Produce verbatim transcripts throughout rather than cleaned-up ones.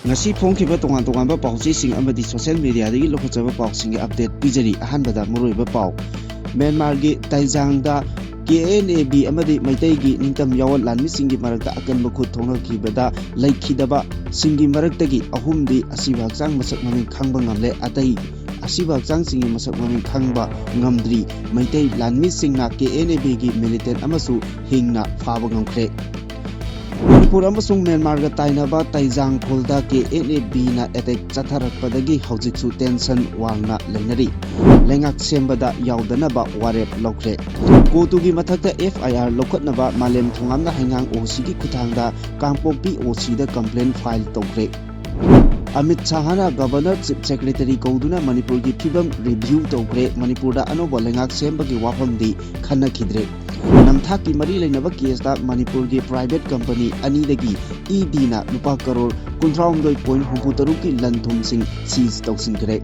ꯉꯁꯤ ꯐꯣꯡꯈꯤꯕ ꯇꯣꯉꯥꯟ ꯇꯣꯉꯥꯟꯕ ꯄꯥꯎꯆꯦꯁꯤꯡ ꯑꯃꯗꯤ social media ꯗꯒꯤ ꯂꯧꯈꯠꯆꯕ ꯄꯥꯎꯁꯤꯡꯒꯤ update ꯄꯤꯖꯔꯤ꯫ ꯑꯍꯥꯟꯕꯗ ꯃꯔꯨꯑꯣꯏꯕ ꯄꯥꯎ꯫ ꯃ꯭ꯌꯥꯟꯃꯥꯔꯒꯤ ꯇꯥꯏꯖꯥꯡꯗ K N A B ꯑꯃꯗꯤ ꯃꯩꯇꯩꯒꯤ ꯅꯤꯡꯇꯝ ꯌꯥꯑꯣꯟ ꯂꯥꯟꯃꯤꯁꯤꯡꯒꯤ ꯃꯔꯛꯇ ꯑꯀꯟꯕ ꯈꯨꯠ ꯊꯣꯛꯅꯈꯤꯕꯗ ꯂꯩꯈꯤꯗꯕꯁꯤꯡꯒꯤ ꯃꯔꯛꯇꯒꯤ ꯑꯍꯨꯝꯗꯤ ꯑꯁꯤꯕ ꯍꯛꯆꯥꯡ ꯃꯁꯛ ꯃꯃꯤꯡ ꯈꯪꯕ ꯉꯝꯂꯦ꯫ ꯑꯇꯩ ꯑꯁꯤꯕ ꯍꯛꯆꯥꯡꯁꯤꯡꯒꯤ ꯃꯁꯛ ꯃꯃꯤꯡ ꯈꯪꯕ ꯉꯝꯗ꯭ꯔꯤ꯫ ꯃꯩꯇꯩ ꯂꯥꯟꯃꯤꯁꯤꯡꯅ K N A B ꯒꯤ militant ꯑꯃꯁꯨ ꯍꯤꯡꯅ ꯐꯥꯕ ꯉꯝꯈ꯭ꯔꯦ꯫ ꯃꯅꯤꯄꯨꯔ ꯑꯃꯁꯨꯡ ꯃ꯭ꯌꯥꯟꯃꯥꯔꯒ ꯇꯥꯏꯅꯕ ꯇꯥꯏꯖꯥꯡ ꯈꯨꯜꯗ K N A B ꯅ attack ꯆꯠꯊꯔꯛꯄꯗꯒꯤ ꯍꯧꯖꯤꯛꯁꯨ tension ꯋꯥꯡꯅ ꯂꯩꯅꯔꯤ꯫ ꯂꯩꯉꯥꯛ ꯁꯦꯝꯕꯗ ꯌꯥꯎꯗꯅꯕ ꯋꯥꯔꯦꯞ ꯂꯧꯈ꯭ꯔꯦ꯫ ꯀꯣꯇꯨꯒꯤ ꯃꯊꯛꯇ F I R ꯂꯧꯈꯠꯅꯕ ꯃꯥꯂꯦꯝ ꯊꯣꯉꯥꯝꯅ ꯍꯩꯉꯥꯡ O C ꯒꯤ ꯈꯨꯠꯊꯥꯡꯗ ꯀꯥꯡꯄꯣꯛꯄꯤ O C ꯗ complaint file ꯇꯧꯈ꯭ꯔꯦ꯫ ꯑꯃꯤꯠ ꯁꯥꯍꯅ Governor, Chief Secretary ꯀꯧꯗꯨꯅ ꯃꯅꯤꯄꯨꯔꯒꯤ ꯐꯤꯕꯝ review ꯇꯧꯈ꯭ꯔꯦ꯫ ꯃꯅꯤꯄꯨꯔꯗ ꯑꯅꯧꯕ ꯂꯩꯉꯥꯛ ꯁꯦꯝꯕꯒꯤ ꯋꯥꯐꯝꯗꯤ ꯈꯟꯅꯈꯤꯗ꯭ꯔꯦ꯫ ꯅꯝꯊꯥꯛꯀꯤ ꯃꯔꯤ ꯂꯩꯅꯕ case ꯇ ꯃꯅꯤꯄꯨꯔꯒꯤ private company ꯑꯅꯤꯗꯒꯤ E D ꯅ ꯂꯨꯄꯥ ꯀꯔꯣꯔ ꯀꯨꯟꯊ꯭ꯔꯥꯍꯨꯝꯗꯣꯏ point ꯍꯨꯝꯐꯨꯇꯔꯨꯛꯀꯤ ꯂꯟ ꯊꯨꯝꯁꯤꯡ seize ꯇꯧꯁꯤꯟꯈ꯭ꯔꯦ꯫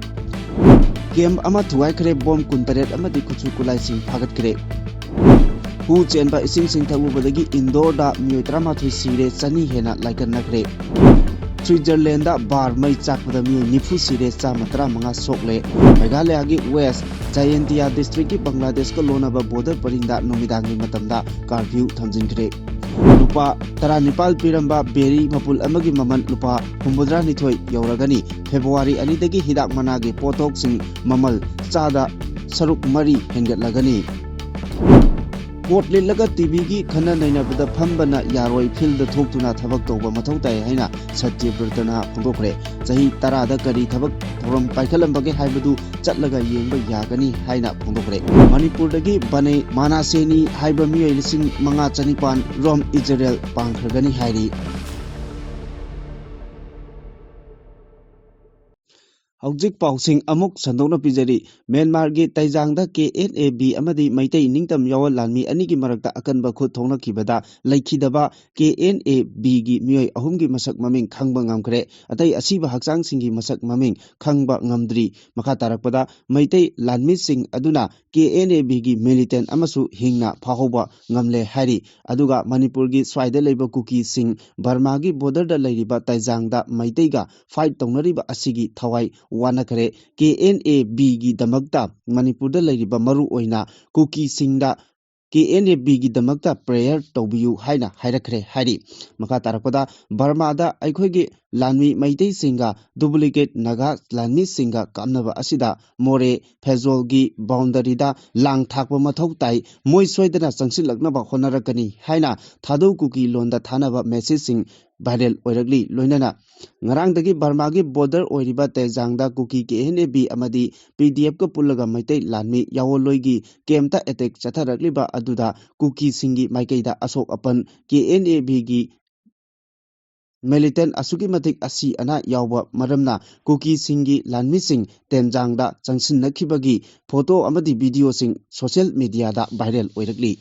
Camp ꯑꯃ ꯊꯨꯒꯥꯏꯈ꯭ꯔꯦ, bomb ꯀꯨꯟꯇꯔꯦꯠ ꯑꯃꯗꯤ ꯈꯨꯠꯁꯨ ꯈꯨꯠꯂꯥꯏꯁꯤꯡ ꯐꯥꯒꯠꯈ꯭ꯔꯦ꯫ ꯍꯨ ꯆꯦꯟꯕ ꯏꯁꯤꯡꯁꯤꯡ ꯊꯛꯂꯨꯕꯗꯒꯤ ꯏꯟꯗꯣꯔꯗ ꯃꯤꯑꯣꯏ ꯇꯔꯥꯃꯥꯊꯣꯏ ꯁꯤꯔꯦ, ꯆꯅꯤ ꯍꯦꯟꯅ ꯂꯥꯏꯀꯠꯅꯈ꯭ꯔꯦ꯫ ꯁ꯭ꯋꯤꯠꯖꯔꯂꯦꯟꯗ ꯕꯥꯔ ꯃꯩ ꯆꯥꯛꯄꯗ ꯃꯤꯑꯣꯏ ꯅꯤꯐꯨ ꯁꯤꯔꯦ, ꯆꯥꯝꯃ ꯇꯔꯥꯃꯉꯥ ꯁꯣꯛꯂꯦ꯫ ꯃꯦꯘꯥꯂꯌꯥꯒꯤ ꯋꯦꯁ ꯖꯥꯌꯦꯟꯇꯤꯌꯥ ꯗꯤꯁꯇ꯭ꯔꯤꯛꯀꯤ ꯕꯪꯒ꯭ꯂꯥꯗꯦꯁꯀ ꯂꯣꯟꯅꯕ ꯕꯣꯔꯗꯔ ꯄꯔꯤꯡꯗ ꯅꯨꯃꯤꯗꯥꯡꯒꯤ ꯃꯇꯝꯗ ꯀꯥꯔꯐ꯭ꯌꯨ ꯊꯝꯖꯤꯟꯈ꯭ꯔꯦ꯫ ꯂꯨꯄꯥ ꯇꯔꯥꯅꯤꯄꯥꯜ ꯄꯤꯔꯝꯕ ꯕꯦꯔꯤ ꯃꯄꯨꯜ ꯑꯃꯒꯤ ꯃꯃꯜ ꯂꯨꯄꯥ ꯍꯨꯝꯐꯨꯇꯔꯥꯅꯤꯊꯣꯏ ꯌꯧꯔꯒꯅꯤ꯫ ꯐꯦꯕ꯭ꯔꯨꯋꯥꯔꯤ ꯑꯅꯤꯗꯒꯤ ꯍꯤꯗꯥꯛ ꯃꯅꯥꯒꯤ ꯄꯣꯠꯊꯣꯛꯁꯤꯡ ꯃꯃꯜ ꯆꯥꯗ ꯁꯔꯨꯛ ꯃꯔꯤ ꯍꯦꯟꯒꯠꯂꯒꯅꯤ꯫ ꯀꯣꯠ ꯂꯤꯠꯂꯒ ꯇꯤꯚꯤꯒꯤ ꯈꯟꯅ ꯅꯩꯅꯕꯗ ꯐꯝꯕꯅ ꯌꯥꯔꯣꯏ, ꯐꯤꯜꯗ ꯊꯣꯛꯇꯨꯅ ꯊꯕꯛ ꯇꯧꯕ ꯃꯊꯧ ꯇꯥꯏ ꯍꯥꯏꯅ ꯁꯇ꯭ꯌꯕ꯭ꯔꯇꯅ ꯐꯣꯡꯗꯣꯛꯈ꯭ꯔꯦ꯫ ꯆꯍꯤ ꯇꯔꯥꯗ ꯀꯔꯤ ꯊꯕꯛ ꯊꯧꯔꯝ ꯄꯥꯏꯈꯠꯂꯝꯕꯒꯦ ꯍꯥꯏꯕꯗꯨ ꯆꯠꯂꯒ ꯌꯦꯡꯕ ꯌꯥꯒꯅꯤ ꯍꯥꯏꯅ ꯐꯣꯡꯗꯣꯛꯈ꯭ꯔꯦ꯫ ꯃꯅꯤꯄꯨꯔꯗꯒꯤ ꯕꯅꯦ ꯃꯥꯅꯥꯁꯦꯅꯤ ꯍꯥꯏꯕ ꯃꯤꯑꯣꯏ ꯂꯤꯁꯤꯡ ꯃꯉꯥ ꯆꯅꯤꯄꯥꯟ ꯔꯣꯝ ꯏꯖꯔꯦꯜ ꯄꯥꯡꯈ꯭ꯔꯒꯅꯤ ꯍꯥꯏꯔꯤ꯫ ꯍꯧꯖꯤꯛ ꯄꯥꯎꯁꯤꯡ ꯑꯃꯨꯛ ꯁꯟꯗꯣꯛꯅ ꯄꯤꯖꯔꯤ꯫ ꯃ꯭ꯌꯥꯟꯃꯥꯔꯒꯤ ꯇꯩꯖꯥꯡꯗ ꯀꯦ ꯑꯦꯟ ꯑꯦ ꯕꯤ ꯑꯃꯗꯤ ꯃꯩꯇꯩ ꯅꯤꯡꯇꯝ ꯌꯥꯋꯣꯟ ꯂꯥꯟꯃꯤ ꯑꯅꯤꯒꯤ ꯃꯔꯛꯇ ꯑꯀꯟꯕ ꯈꯨꯠ ꯊꯣꯛꯅꯈꯤꯕꯗ ꯂꯩꯈꯤꯗꯕ ꯀꯦ ꯑꯦꯟ ꯑꯦ ꯕꯤꯒꯤ ꯃꯤꯑꯣꯏ ꯑꯍꯨꯝꯒꯤ ꯃꯁꯛ ꯃꯃꯤꯡ ꯈꯪꯕ ꯉꯝꯈ꯭ꯔꯦ꯫ ꯑꯇꯩ ꯑꯁꯤꯕ ꯍꯛꯆꯥꯡꯁꯤꯡꯒꯤ ꯃꯁꯛ ꯃꯃꯤꯡ ꯈꯪꯕ ꯉꯝꯗ꯭ꯔꯤ꯫ ꯃꯈꯥ ꯇꯥꯔꯛꯄꯗ, ꯃꯩꯇꯩ ꯂꯥꯟꯃꯤꯁꯤꯡ ꯑꯗꯨꯅ ꯀꯦ ꯑꯦꯟ ꯑꯦ ꯕꯤꯒꯤ ꯃꯤꯂꯤꯇꯦꯟ ꯑꯃꯁꯨ ꯍꯤꯡꯅ ꯐꯥꯍꯧꯕ ꯉꯝꯂꯦ ꯍꯥꯏꯔꯤ꯫ ꯑꯗꯨꯒ ꯃꯅꯤꯄꯨꯔꯒꯤ ꯁ꯭ꯋꯥꯏꯗ ꯂꯩꯕ ꯀꯨꯀꯤꯁꯤꯡ ꯕꯔꯃꯥꯒꯤ ꯕꯣꯔꯗꯔꯗ ꯂꯩꯔꯤꯕ ꯇꯩꯖꯥꯡꯗ ꯃꯩꯇꯩꯒ ꯐꯥꯏꯠ ꯇꯧꯅꯔꯤꯕ ꯑꯁꯤꯒꯤ ꯊꯋꯥꯏ ꯋꯥꯅꯈ꯭ꯔꯦ꯫ ꯀꯦ ꯑꯦꯟ ꯑꯦ ꯕꯤꯒꯤꯗꯃꯛꯇ ꯃꯅꯤꯄꯨꯔꯗ ꯂꯩꯔꯤꯕ ꯃꯔꯨ ꯑꯣꯏꯅ ꯀꯨꯀꯤꯁꯤꯡꯗ ꯀꯦ ꯑꯦꯟ ꯑꯦ ꯕꯤꯒꯤꯗꯃꯛꯇ ꯄ꯭ꯔꯦꯌꯔ ꯇꯧꯕꯤꯌꯨ ꯍꯥꯏꯅ ꯍꯥꯏꯔꯛꯈ꯭ꯔꯦ ꯍꯥꯏꯔꯤ꯫ ꯃꯈꯥ ꯇꯥꯔꯛꯄꯗ, ꯕꯔꯃꯥꯗ ꯑꯩꯈꯣꯏꯒꯤ ꯂꯥꯟꯃꯤ ꯃꯩꯇꯩꯁꯤꯡꯒ ꯗꯨꯄ꯭ꯂꯤꯀꯦꯠ ꯅꯥꯒꯥ ꯂꯥꯟꯃꯤꯁꯤꯡꯒ ꯀꯥꯞꯅꯕ ꯑꯁꯤꯗ ꯃꯣꯔꯦ ꯐꯦꯖꯣꯜꯒꯤ ꯕꯥꯎꯟꯗꯔꯤꯗ ꯂꯥꯡ ꯊꯥꯛꯄ ꯃꯊꯧ ꯇꯥꯏ, ꯃꯣꯏ ꯁꯣꯏꯗꯅ ꯆꯪꯁꯤꯜꯂꯛꯅꯕ ꯍꯣꯠꯅꯔꯛꯀꯅꯤ ꯍꯥꯏꯅ ꯊꯥꯗꯧ ꯀꯨꯀꯤ ꯂꯣꯟꯗ ꯊꯥꯅꯕ ꯃꯦꯁꯦꯖꯁꯤꯡ ꯚꯥꯏꯔꯦꯜ ꯑꯣꯏꯔꯛꯂꯤ꯫ ꯂꯣꯏꯅꯅ ꯉꯔꯥꯡꯗꯒꯤ ꯕꯔꯃꯥꯒꯤ ꯕꯣꯔꯗꯔ ꯑꯣꯏꯔꯤꯕ ꯇꯩꯖꯥꯡꯗ ꯀꯨꯀꯤ ꯀꯦ ꯑꯦꯟ ꯑꯦ ꯕꯤ ꯑꯃꯗꯤ ꯄꯤ ꯗꯤ ꯑꯦꯐꯀ ꯄꯨꯜꯂꯒ ꯃꯩꯇꯩ ꯂꯥꯟꯃꯤ ꯌꯥꯋꯣꯟꯂꯣꯏꯒꯤ ꯀꯦꯝꯞꯇ ꯑꯦꯇꯦꯛ ꯆꯠꯊꯔꯛꯂꯤꯕ ꯑꯗꯨꯗ ꯀꯨꯀꯤꯁꯤꯡꯒꯤ ꯃꯥꯏꯀꯩꯗ ꯑꯁꯣꯛ ꯑꯄꯟ ꯀꯦ ꯑꯦꯟ ꯑꯦ ꯕꯤꯒꯤ ꯃꯤꯂꯤꯇꯦꯟ ꯑꯁꯨꯛꯀꯤ ꯃꯇꯤꯛ ꯑꯁꯤ ꯑꯅꯥ ꯌꯥꯎꯕ ꯃꯔꯝꯅ ꯀꯨꯀꯤꯁꯤꯡꯒꯤ ꯂꯥꯟꯃꯤꯁꯤꯡ ꯇꯦꯟꯖꯥꯡꯗ ꯆꯪꯁꯤꯟꯅꯈꯤꯕꯒꯤ ꯐꯣꯇꯣ ꯑꯃꯗꯤ ꯚꯤꯗꯤꯑꯣꯁꯤꯡ ꯁꯣꯁꯤꯌꯦꯜ ꯃꯤꯗꯤꯌꯥꯗ ꯚꯥꯏꯔꯦꯜ ꯑꯣꯏꯔꯛꯂꯤ꯫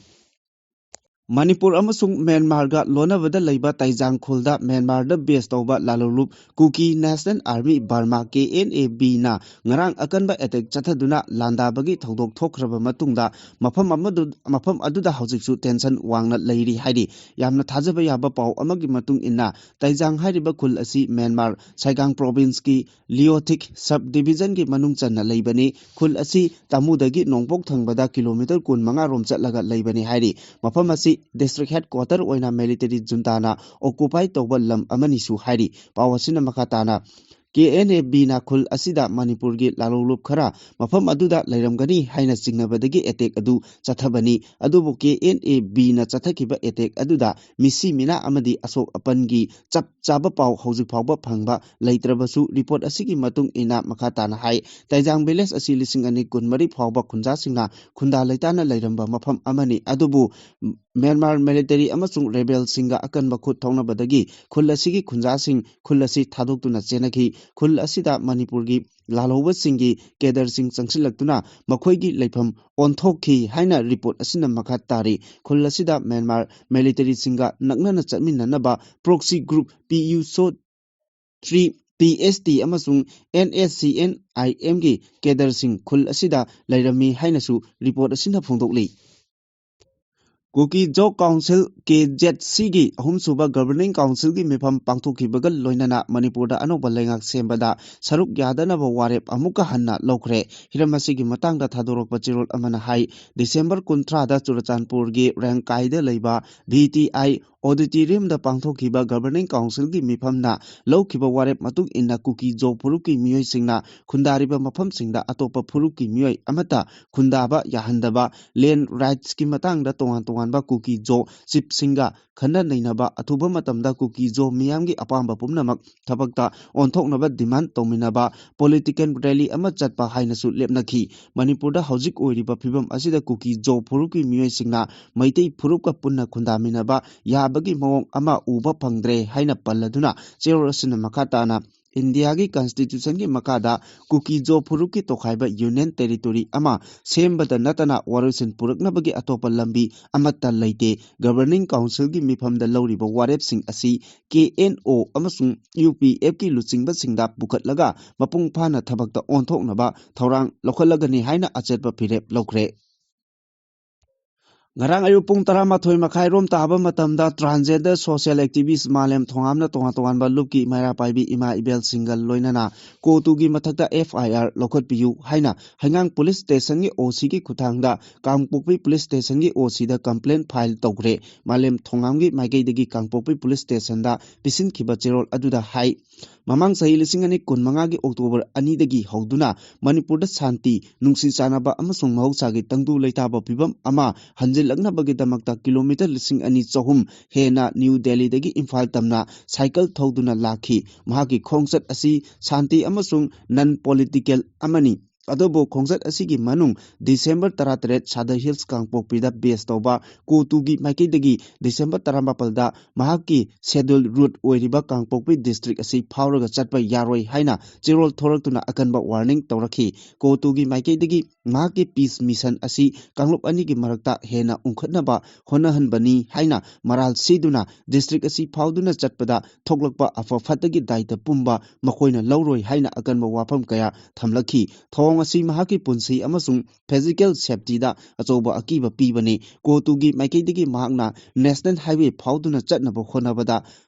ꯃꯅꯤꯄꯨꯔ ꯑꯃꯁꯨꯡ ꯃ꯭ꯌꯥꯟꯃꯥꯔꯒ ꯂꯣꯟꯅꯕꯗ ꯂꯩꯕ ꯇꯩꯖꯥꯡ ꯈꯨꯜꯗ ꯃ꯭ꯌꯥꯟꯃꯥꯔꯗ ꯕꯦꯁ ꯇꯧꯕ ꯂꯥꯂꯣꯂꯨꯞ Kuki national army Burma, K N A ꯕꯤꯅ ꯉꯔꯥꯡ ꯑꯀꯟꯕ ꯑꯦꯇꯦꯛ ꯆꯠꯊꯗꯨꯅ ꯂꯥꯟꯗꯥꯕꯒꯤ ꯊꯧꯗꯣꯛ ꯊꯣꯛꯈ꯭ꯔꯕ ꯃꯇꯨꯡꯗ ꯃꯐꯝ ꯑꯃꯗꯨ-, ꯃꯐꯝ ꯑꯗꯨꯗ ꯍꯧꯖꯤꯛꯁꯨ ꯇꯦꯟꯁꯟ ꯋꯥꯡꯅ ꯂꯩꯔꯤ ꯍꯥꯏꯔꯤ꯫ ꯌꯥꯝꯅ ꯊꯥꯖꯕ ꯌꯥꯕ ꯄꯥꯎ ꯑꯃꯒꯤ ꯃꯇꯨꯡ ꯏꯟꯅ, ꯇꯩꯖꯥꯡ ꯍꯥꯏꯔꯤꯕ ꯈꯨꯜ ꯑꯁꯤ ꯃ꯭ꯌꯥꯟꯃꯥꯔ ꯁꯥꯏꯒꯥꯡ ꯄ꯭ꯔꯣꯚꯤꯟꯁꯀꯤ ꯂꯤꯌꯣꯊꯤꯛ ꯁꯕ ꯗꯤꯚꯤꯖꯟꯒꯤ ꯃꯅꯨꯡ ꯆꯟꯅ ꯂꯩꯕꯅꯤ꯫ ꯈꯨꯜ ꯑꯁꯤ ꯇꯥꯃꯨꯗꯒꯤ ꯅꯣꯡꯄꯣꯛ ꯊꯪꯕꯗ ꯀꯤꯂꯣꯃꯤꯇꯔ ꯀꯨꯟ ꯃꯉꯥ ꯔꯣꯝ ꯆꯠꯂꯒ ꯂꯩꯕꯅꯤ ꯍꯥꯏꯔꯤ꯫ ꯃꯐꯝ ꯑꯁꯤ ꯗꯤꯁꯇ꯭ꯔꯤꯛ ꯍꯦꯗꯀ꯭ꯋꯥꯇꯔ ꯑꯣꯏꯅ ꯃꯤꯂꯤꯇꯔꯤ ꯖꯨꯟꯇꯥꯅ ꯑꯣꯀꯨꯄꯥꯏ ꯇꯧꯕ ꯂꯝ ꯑꯃꯅꯤꯁꯨ ꯍꯥꯏꯔꯤ꯫ ꯄꯥꯎ ꯑꯁꯤꯅ ꯃꯈꯥ ꯇꯥꯅ, ꯀꯦ ꯑꯦꯟ ꯑꯦ ꯕꯤꯅ ꯈꯨꯜ ꯑꯁꯤꯗ ꯃꯅꯤꯄꯨꯔꯒꯤ ꯂꯥꯂꯣꯂꯨꯞ ꯈꯔ ꯃꯐꯝ ꯑꯗꯨꯗ ꯂꯩꯔꯝꯒꯅꯤ ꯍꯥꯏꯅ ꯆꯤꯡꯅꯕꯗꯒꯤ ꯑꯦꯇꯦꯛ ꯑꯗꯨ ꯆꯠꯊꯕꯅꯤ꯫ ꯑꯗꯨꯕꯨ ꯀꯦ ꯑꯦꯟ ꯑꯦ ꯕꯤꯅ ꯆꯠꯊꯈꯤꯕ ꯑꯦꯇꯦꯛ ꯑꯗꯨꯗ ꯃꯤꯁꯤ ꯃꯤꯅꯥ ꯑꯃꯗꯤ ꯑꯁꯣꯛ ꯑꯄꯟꯒꯤ ꯆꯞ ꯆꯥꯕ ꯄꯥꯎ ꯍꯧꯖꯤꯛ ꯐꯥꯎꯕ ꯐꯪꯕ ꯂꯩꯇ꯭ꯔꯕꯁꯨ, ꯔꯤꯄꯣꯔꯠ ꯑꯁꯤꯒꯤ ꯃꯇꯨꯡ ꯏꯟꯅ ꯃꯈꯥ ꯇꯥꯅ ꯍꯥꯏ, ꯇꯩꯖꯥꯡ ꯚꯤꯂꯦꯖ ꯑꯁꯤ ꯂꯤꯁꯤꯡ ꯑꯅꯤ ꯀꯨꯟꯃꯔꯤ ꯐꯥꯎꯕ ꯈꯨꯟꯖꯥꯁꯤꯡꯅ ꯈꯨꯟꯗꯥ ꯂꯩꯇꯥꯅ ꯂꯩꯔꯝꯕ ꯃꯐꯝ ꯑꯃꯅꯤ꯫ ꯑꯗꯨꯕꯨ ꯃ꯭ꯌꯥꯟꯃꯥꯔ ꯃꯤꯂꯤꯇꯔꯤ ꯑꯃꯁꯨꯡ ꯔꯦꯕꯦꯜꯁꯤꯡꯒ ꯑꯀꯟꯕ ꯈꯨꯠ ꯊꯧꯅꯕꯗꯒꯤ ꯈꯨꯜ ꯑꯁꯤꯒꯤ ꯈꯨꯟꯖꯥꯁꯤꯡ ꯈꯨꯜ ꯑꯁꯤ ꯊꯥꯗꯣꯛꯇꯨꯅ ꯆꯦꯟꯅꯈꯤ꯫ ꯈꯨꯜ ꯑꯁꯤꯗ ꯃꯅꯤꯄꯨꯔꯒꯤ ꯂꯥꯜꯍꯧꯕꯁꯤꯡꯒꯤ ꯀꯦꯗꯔꯁꯤꯡ ꯆꯪꯁꯤꯜꯂꯛꯇꯨꯅ ꯃꯈꯣꯏꯒꯤ ꯂꯩꯐꯝ ꯑꯣꯟꯊꯣꯛꯈꯤ ꯍꯥꯏꯅ ꯔꯤꯄꯣꯔꯠ ꯑꯁꯤꯅ ꯃꯈꯥ ꯇꯥꯔꯤ꯫ ꯈꯨꯜ ꯑꯁꯤꯗ ꯃ꯭ꯌꯥꯟꯃꯥꯔ ꯃꯤꯂꯤꯇꯔꯤꯁꯤꯡꯒ ꯅꯛꯅꯅ ꯆꯠꯃꯤꯟꯅꯅꯕ proxy group P U so three P S T ꯑꯃꯁꯨꯡ ꯑꯦꯟ ꯑꯦꯁ ꯁꯤ ꯑꯦꯟ ꯑꯥꯏ ꯑꯦꯝꯒꯤ ꯀꯦꯗꯔꯁꯤꯡ ꯈꯨꯜ ꯑꯁꯤꯗ ꯂꯩꯔꯝꯃꯤ ꯍꯥꯏꯅꯁꯨ ꯔꯤꯄꯣꯔꯠ ꯑꯁꯤꯅ ꯐꯣꯡꯗꯣꯛꯂꯤ꯫ ꯀꯨꯀꯤ ꯖꯣ ꯀꯥꯎꯟꯁꯤꯜ, ꯀꯦ ꯖꯦꯠ ꯁꯤꯒꯤ ꯑꯍꯨꯝꯁꯨꯕ ꯒꯕꯔꯅꯤꯡ ꯀꯥꯎꯟꯁꯤꯜꯒꯤ ꯃꯤꯐꯝ ꯄꯥꯡꯊꯣꯛꯈꯤꯕꯒ ꯂꯣꯏꯅꯅ ꯃꯅꯤꯄꯨꯔꯗ ꯑꯅꯧꯕ ꯂꯩꯉꯥꯛ ꯁꯦꯝꯕꯗ ꯁꯔꯨꯛ ꯌꯥꯗꯅꯕ ꯋꯥꯔꯦꯞ ꯑꯃꯨꯛꯀ ꯍꯟꯅ ꯂꯧꯈ꯭ꯔꯦ꯫ ꯍꯤꯔꯝ ꯑꯁꯤꯒꯤ ꯃꯇꯥꯡꯗ ꯊꯥꯗꯣꯔꯛꯄ ꯆꯦꯔꯣꯜ ꯑꯃꯅ ꯍꯥꯏ, ꯗꯤꯁꯦꯝꯕꯔ ꯀꯨꯟꯊ꯭ꯔꯥꯗ ꯆꯨꯔꯆꯥꯟꯄꯨꯔꯒꯤ ꯔꯦꯡꯀꯥꯏꯗ ꯂꯩꯕ ꯚꯤ ꯇꯤ ꯑꯥꯏ ꯑꯣꯗꯤꯇꯣꯔꯤꯌꯝꯗ ꯄꯥꯡꯊꯣꯛꯈꯤꯕ ꯒꯕꯔꯅꯤꯡ ꯀꯥꯎꯟꯁꯤꯜꯒꯤ ꯃꯤꯐꯝꯅ ꯂꯧꯈꯤꯕ ꯋꯥꯔꯦꯞ ꯃꯇꯨꯡ ꯏꯟꯅ ꯀꯨꯀꯤ ꯖꯣ ꯐꯨꯔꯨꯞꯀꯤ ꯃꯤꯑꯣꯏꯁꯤꯡꯅ ꯈꯨꯟꯗꯥꯔꯤꯕ ꯃꯐꯝꯁꯤꯡꯗ ꯑꯇꯣꯞꯄ ꯐꯨꯔꯨꯞꯀꯤ ꯃꯤꯑꯣꯏ ꯑꯃꯠꯇ ꯈꯨꯟꯗꯥꯕ ꯌꯥꯍꯟꯗꯕ, ꯂꯦꯟ ꯔꯥꯏꯠꯁꯀꯤ ꯃꯇꯥꯡꯗ ꯇꯣꯉꯥꯟ ꯇꯣꯉꯥꯟꯕ ꯀꯨꯀꯤ ꯖꯣ ꯆꯤꯞꯁꯤꯡꯒ ꯈꯟꯅ ꯅꯩꯅꯕ, ꯑꯊꯨꯕ ꯃꯇꯝꯗ ꯀꯨꯀꯤ ꯖꯣ ꯃꯤꯌꯥꯝꯒꯤ ꯑꯄꯥꯝꯕ ꯄꯨꯝꯅꯃꯛ ꯊꯕꯛꯇ ꯑꯣꯟꯊꯣꯛꯅꯕ ꯗꯤꯃꯥꯟ ꯇꯧꯃꯤꯟꯅꯕ, ꯄꯣꯂꯤꯇꯤꯀꯦꯜ ꯔꯦꯂꯤ ꯑꯃ ꯆꯠꯄ ꯍꯥꯏꯅꯁꯨ ꯂꯦꯞꯅꯈꯤ꯫ ꯃꯅꯤꯄꯨꯔꯗ ꯍꯧꯖꯤꯛ ꯑꯣꯏꯔꯤꯕ ꯐꯤꯕꯝ ꯑꯁꯤꯗ ꯀꯨꯀꯤ ꯖꯣ ꯐꯨꯔꯨꯞꯀꯤ ꯃꯤꯑꯣꯏꯁꯤꯡꯅ ꯃꯩꯇꯩ ꯐꯨꯔꯨꯞꯀ ꯄꯨꯟꯅ ꯈꯨꯟꯗꯥꯃꯤꯟꯅꯕ ꯌꯥꯕꯒꯤ ꯃꯑꯣꯡ ꯑꯃ ꯎꯕ ꯐꯪꯗ꯭ꯔꯦ ꯍꯥꯏꯅ ꯄꯜꯂꯗꯨꯅ ꯆꯦꯔꯣꯜ ꯑꯁꯤꯅ ꯃꯈꯥ ꯇꯥꯅ ꯏꯟꯗꯤꯌꯥꯒꯤ ꯀꯟꯁꯇꯤꯇ꯭ꯌꯨꯁꯟꯒꯤ ꯃꯈꯥꯗ ꯀꯨꯀꯤ ꯖꯣ ꯐꯨꯔꯨꯞꯀꯤ ꯇꯣꯈꯥꯏꯕ ꯌꯨꯅꯤꯌꯟ ꯇꯦꯔꯤꯇꯣꯔꯤ ꯑꯃ ꯁꯦꯝꯕꯗ ꯅꯠꯇꯅ ꯋꯥꯔꯣꯏꯁꯤꯟ ꯄꯨꯔꯛꯅꯕꯒꯤ ꯑꯇꯣꯞꯄ ꯂꯝꯕꯤ ꯑꯃꯠꯇ ꯂꯩꯇꯦ꯫ ꯒꯕꯔꯅꯤꯡ ꯀꯥꯎꯟꯁꯤꯜꯒꯤ ꯃꯤꯐꯝꯗ ꯂꯧꯔꯤꯕ ꯋꯥꯔꯦꯞꯁꯤꯡ ꯑꯁꯤ ꯀꯦ ꯑꯦꯟ ꯑꯣ ꯑꯃꯁꯨꯡ ꯌꯨ ꯄꯤ ꯑꯦꯐꯀꯤ ꯂꯨꯆꯤꯡꯕꯁꯤꯡꯗ ꯄꯨꯈꯠꯂꯒ ꯃꯄꯨꯡ ꯐꯥꯅ ꯊꯕꯛꯇ ꯑꯣꯟꯊꯣꯛꯅꯕ ꯊꯧꯔꯥꯡ ꯂꯧꯈꯠꯂꯒꯅꯤ ꯍꯥꯏꯅ ꯑꯆꯦꯠꯄ ꯐꯤꯔꯦꯞ ꯂꯧꯈ꯭ꯔꯦ꯫ ꯉꯔꯥꯡ ꯑꯌꯨꯛ ꯄꯨꯡ ꯇꯔꯥꯃꯥꯊꯣꯏ ꯃꯈꯥꯏ ꯔꯣꯝ ꯇꯥꯕ ꯃꯇꯝꯗ transgender social activist ꯃꯥꯂꯦꯝ ꯊꯣꯉꯥꯝꯅ ꯇꯣꯉꯥꯟ ꯇꯣꯉꯥꯟꯕ ꯂꯨꯞꯀꯤ ꯃꯩꯔꯥ ꯄꯥꯏꯕꯤ ꯏꯃꯥ ꯏꯕꯦꯜꯁꯤꯡꯒ ꯂꯣꯏꯅꯅ ꯀꯣꯇꯨꯒꯤ ꯃꯊꯛꯇ ꯑꯦꯐ ꯑꯥꯏ ꯑꯥꯔ ꯂꯧꯈꯠꯄꯤꯌꯨ ꯍꯥꯏꯅ ꯍꯩꯉꯥꯡ ꯄꯨꯂꯤꯁ ꯁ꯭ꯇꯦꯁꯟꯒꯤ ꯑꯣ ꯁꯤꯒꯤ ꯈꯨꯠꯊꯥꯡꯗ ꯀꯥꯡꯄꯣꯛꯄꯤ ꯄꯨꯂꯤꯁ ꯁ꯭ꯇꯦꯁꯟꯒꯤ ꯑꯣ ꯁꯤꯗ ꯀꯝꯄ꯭ꯂꯦꯟ ꯐꯥꯏꯜ ꯇꯧꯈ꯭ꯔꯦ꯫ ꯃꯥꯂꯦꯝ ꯊꯣꯉꯥꯝꯒꯤ ꯃꯥꯏꯀꯩꯗꯒꯤ ꯀꯥꯡꯄꯣꯛꯄꯤ ꯄꯨꯂꯤꯁ ꯁ꯭ꯇꯦꯁꯟꯗ ꯄꯤꯁꯤꯟꯈꯤꯕ ꯆꯦꯔꯣꯜ ꯑꯗꯨꯗ ꯍꯥꯏ, ꯃꯃꯥꯡ ꯆꯍꯤ ꯂꯤꯁꯤꯡ ꯑꯅꯤ ꯀꯨꯟꯃꯉꯥꯒꯤ ꯑꯣꯛꯇꯣꯕꯔ ꯑꯅꯤꯗꯒꯤ ꯍꯧꯗꯨꯅ ꯃꯅꯤꯄꯨꯔꯗ ꯁꯥꯟꯇꯤ, ꯅꯨꯡꯁꯤ ꯆꯥꯟꯅꯕ ꯑꯃꯁꯨꯡ ꯃꯍꯧꯁꯥꯒꯤ ꯇꯪꯗꯨ ꯂꯩꯇꯥꯕ ꯐꯤꯕꯝ ꯑꯃ ꯍꯟꯖꯤꯜꯂꯛꯅꯕꯒꯤꯗꯃꯛꯇ ꯀꯤꯂꯣꯃꯤꯇꯔ ꯂꯤꯁꯤꯡ ꯑꯅꯤ ꯆꯍꯨꯝ ꯍꯦꯟꯅ ꯅ꯭ꯌꯨ ꯗꯦꯜꯂꯤꯗꯒꯤ ꯏꯝꯐꯥꯜ ꯇꯝꯅ ꯁꯥꯏꯀꯜ ꯊꯧꯗꯨꯅ ꯂꯥꯛꯈꯤ꯫ ꯃꯍꯥꯛꯀꯤ ꯈꯣꯡꯆꯠ ꯑꯁꯤ ꯁꯥꯟꯇꯤ ꯑꯃꯁꯨꯡ ꯅꯟ ꯄꯣꯂꯤꯇꯤꯀꯦꯜ ꯑꯃꯅꯤ꯫ ꯑꯗꯨꯕꯨ ꯈꯣꯡꯆꯠ ꯑꯁꯤꯒꯤ ꯃꯅꯨꯡ ꯗꯤꯁꯦꯝꯕꯔ ꯇꯔꯥꯇꯔꯦꯠ ꯁꯥꯗꯔ ꯍꯤꯜꯁ ꯀꯥꯡꯄꯣꯛꯄꯤꯗ ꯕꯦꯁ ꯇꯧꯕ ꯀꯣ ꯇꯨꯒꯤ ꯃꯥꯏꯀꯩꯗꯒꯤ ꯗꯤꯁꯦꯝꯕꯔ ꯇꯔꯥꯃꯥꯄꯜꯗ ꯃꯍꯥꯛꯀꯤ ꯁꯦꯗꯨꯜ ꯔꯨꯠ ꯑꯣꯏꯔꯤꯕ ꯀꯥꯡꯄꯣꯛꯄꯤ ꯗꯤꯁꯇ꯭ꯔꯤꯛ ꯑꯁꯤ ꯐꯥꯎꯔꯒ ꯆꯠꯄ ꯌꯥꯔꯣꯏ ꯍꯥꯏꯅ ꯆꯦꯔꯣꯜ ꯊꯣꯔꯛꯇꯨꯅ ꯑꯀꯟꯕ ꯋꯥꯔꯅꯤꯡ ꯇꯧꯔꯛꯈꯤ꯫ ꯀꯣ ꯇꯨꯒꯤ ꯃꯥꯏꯀꯩꯗꯒꯤ ꯃꯍꯥꯛꯀꯤ ꯄꯤꯁ ꯃꯤꯁꯟ ꯑꯁꯤ ꯀꯥꯡꯂꯨꯞ ꯑꯅꯤꯒꯤ ꯃꯔꯛꯇ ꯍꯦꯟꯅ ꯎꯪꯈꯠꯅꯕ ꯍꯣꯠꯅꯍꯟꯕꯅꯤ ꯍꯥꯏꯅ ꯃꯔꯥꯜ ꯁꯤꯗꯨꯅ ꯗꯤꯁꯇ꯭ꯔꯤꯛ ꯑꯁꯤ ꯐꯥꯎꯗꯨꯅ ꯆꯠꯄꯗ ꯊꯣꯛꯂꯛꯄ ꯑꯐ ꯐꯠꯇꯒꯤ ꯗꯥꯏꯇ ꯄꯨꯝꯕ ꯃꯈꯣꯏꯅ ꯂꯧꯔꯣꯏ ꯍꯥꯏꯅ ꯑꯀꯟꯕ ꯋꯥꯐꯝ ꯀꯌꯥ ꯊꯝꯂꯛꯈꯤ꯫ ꯊꯧꯑꯣꯡ ꯑꯁꯤ ꯃꯍꯥꯛꯀꯤ ꯄꯨꯟꯁꯤ ꯑꯃꯁꯨꯡ ꯐꯤꯖꯤꯀꯦꯜ ꯁꯦꯐꯇꯤꯗ ꯑꯆꯧꯕ ꯑꯀꯤꯕ ꯄꯤꯕꯅꯤ꯫ ꯀꯣ ꯇꯨꯒꯤ ꯃꯥꯏꯀꯩꯗꯒꯤ ꯃꯍꯥꯛꯅ ꯅꯦꯁꯅꯦꯜ ꯍꯥꯏꯋꯦ ꯐꯥꯎꯗꯨꯅ ꯆꯠꯅꯕ ꯍꯣꯠꯅꯕꯗ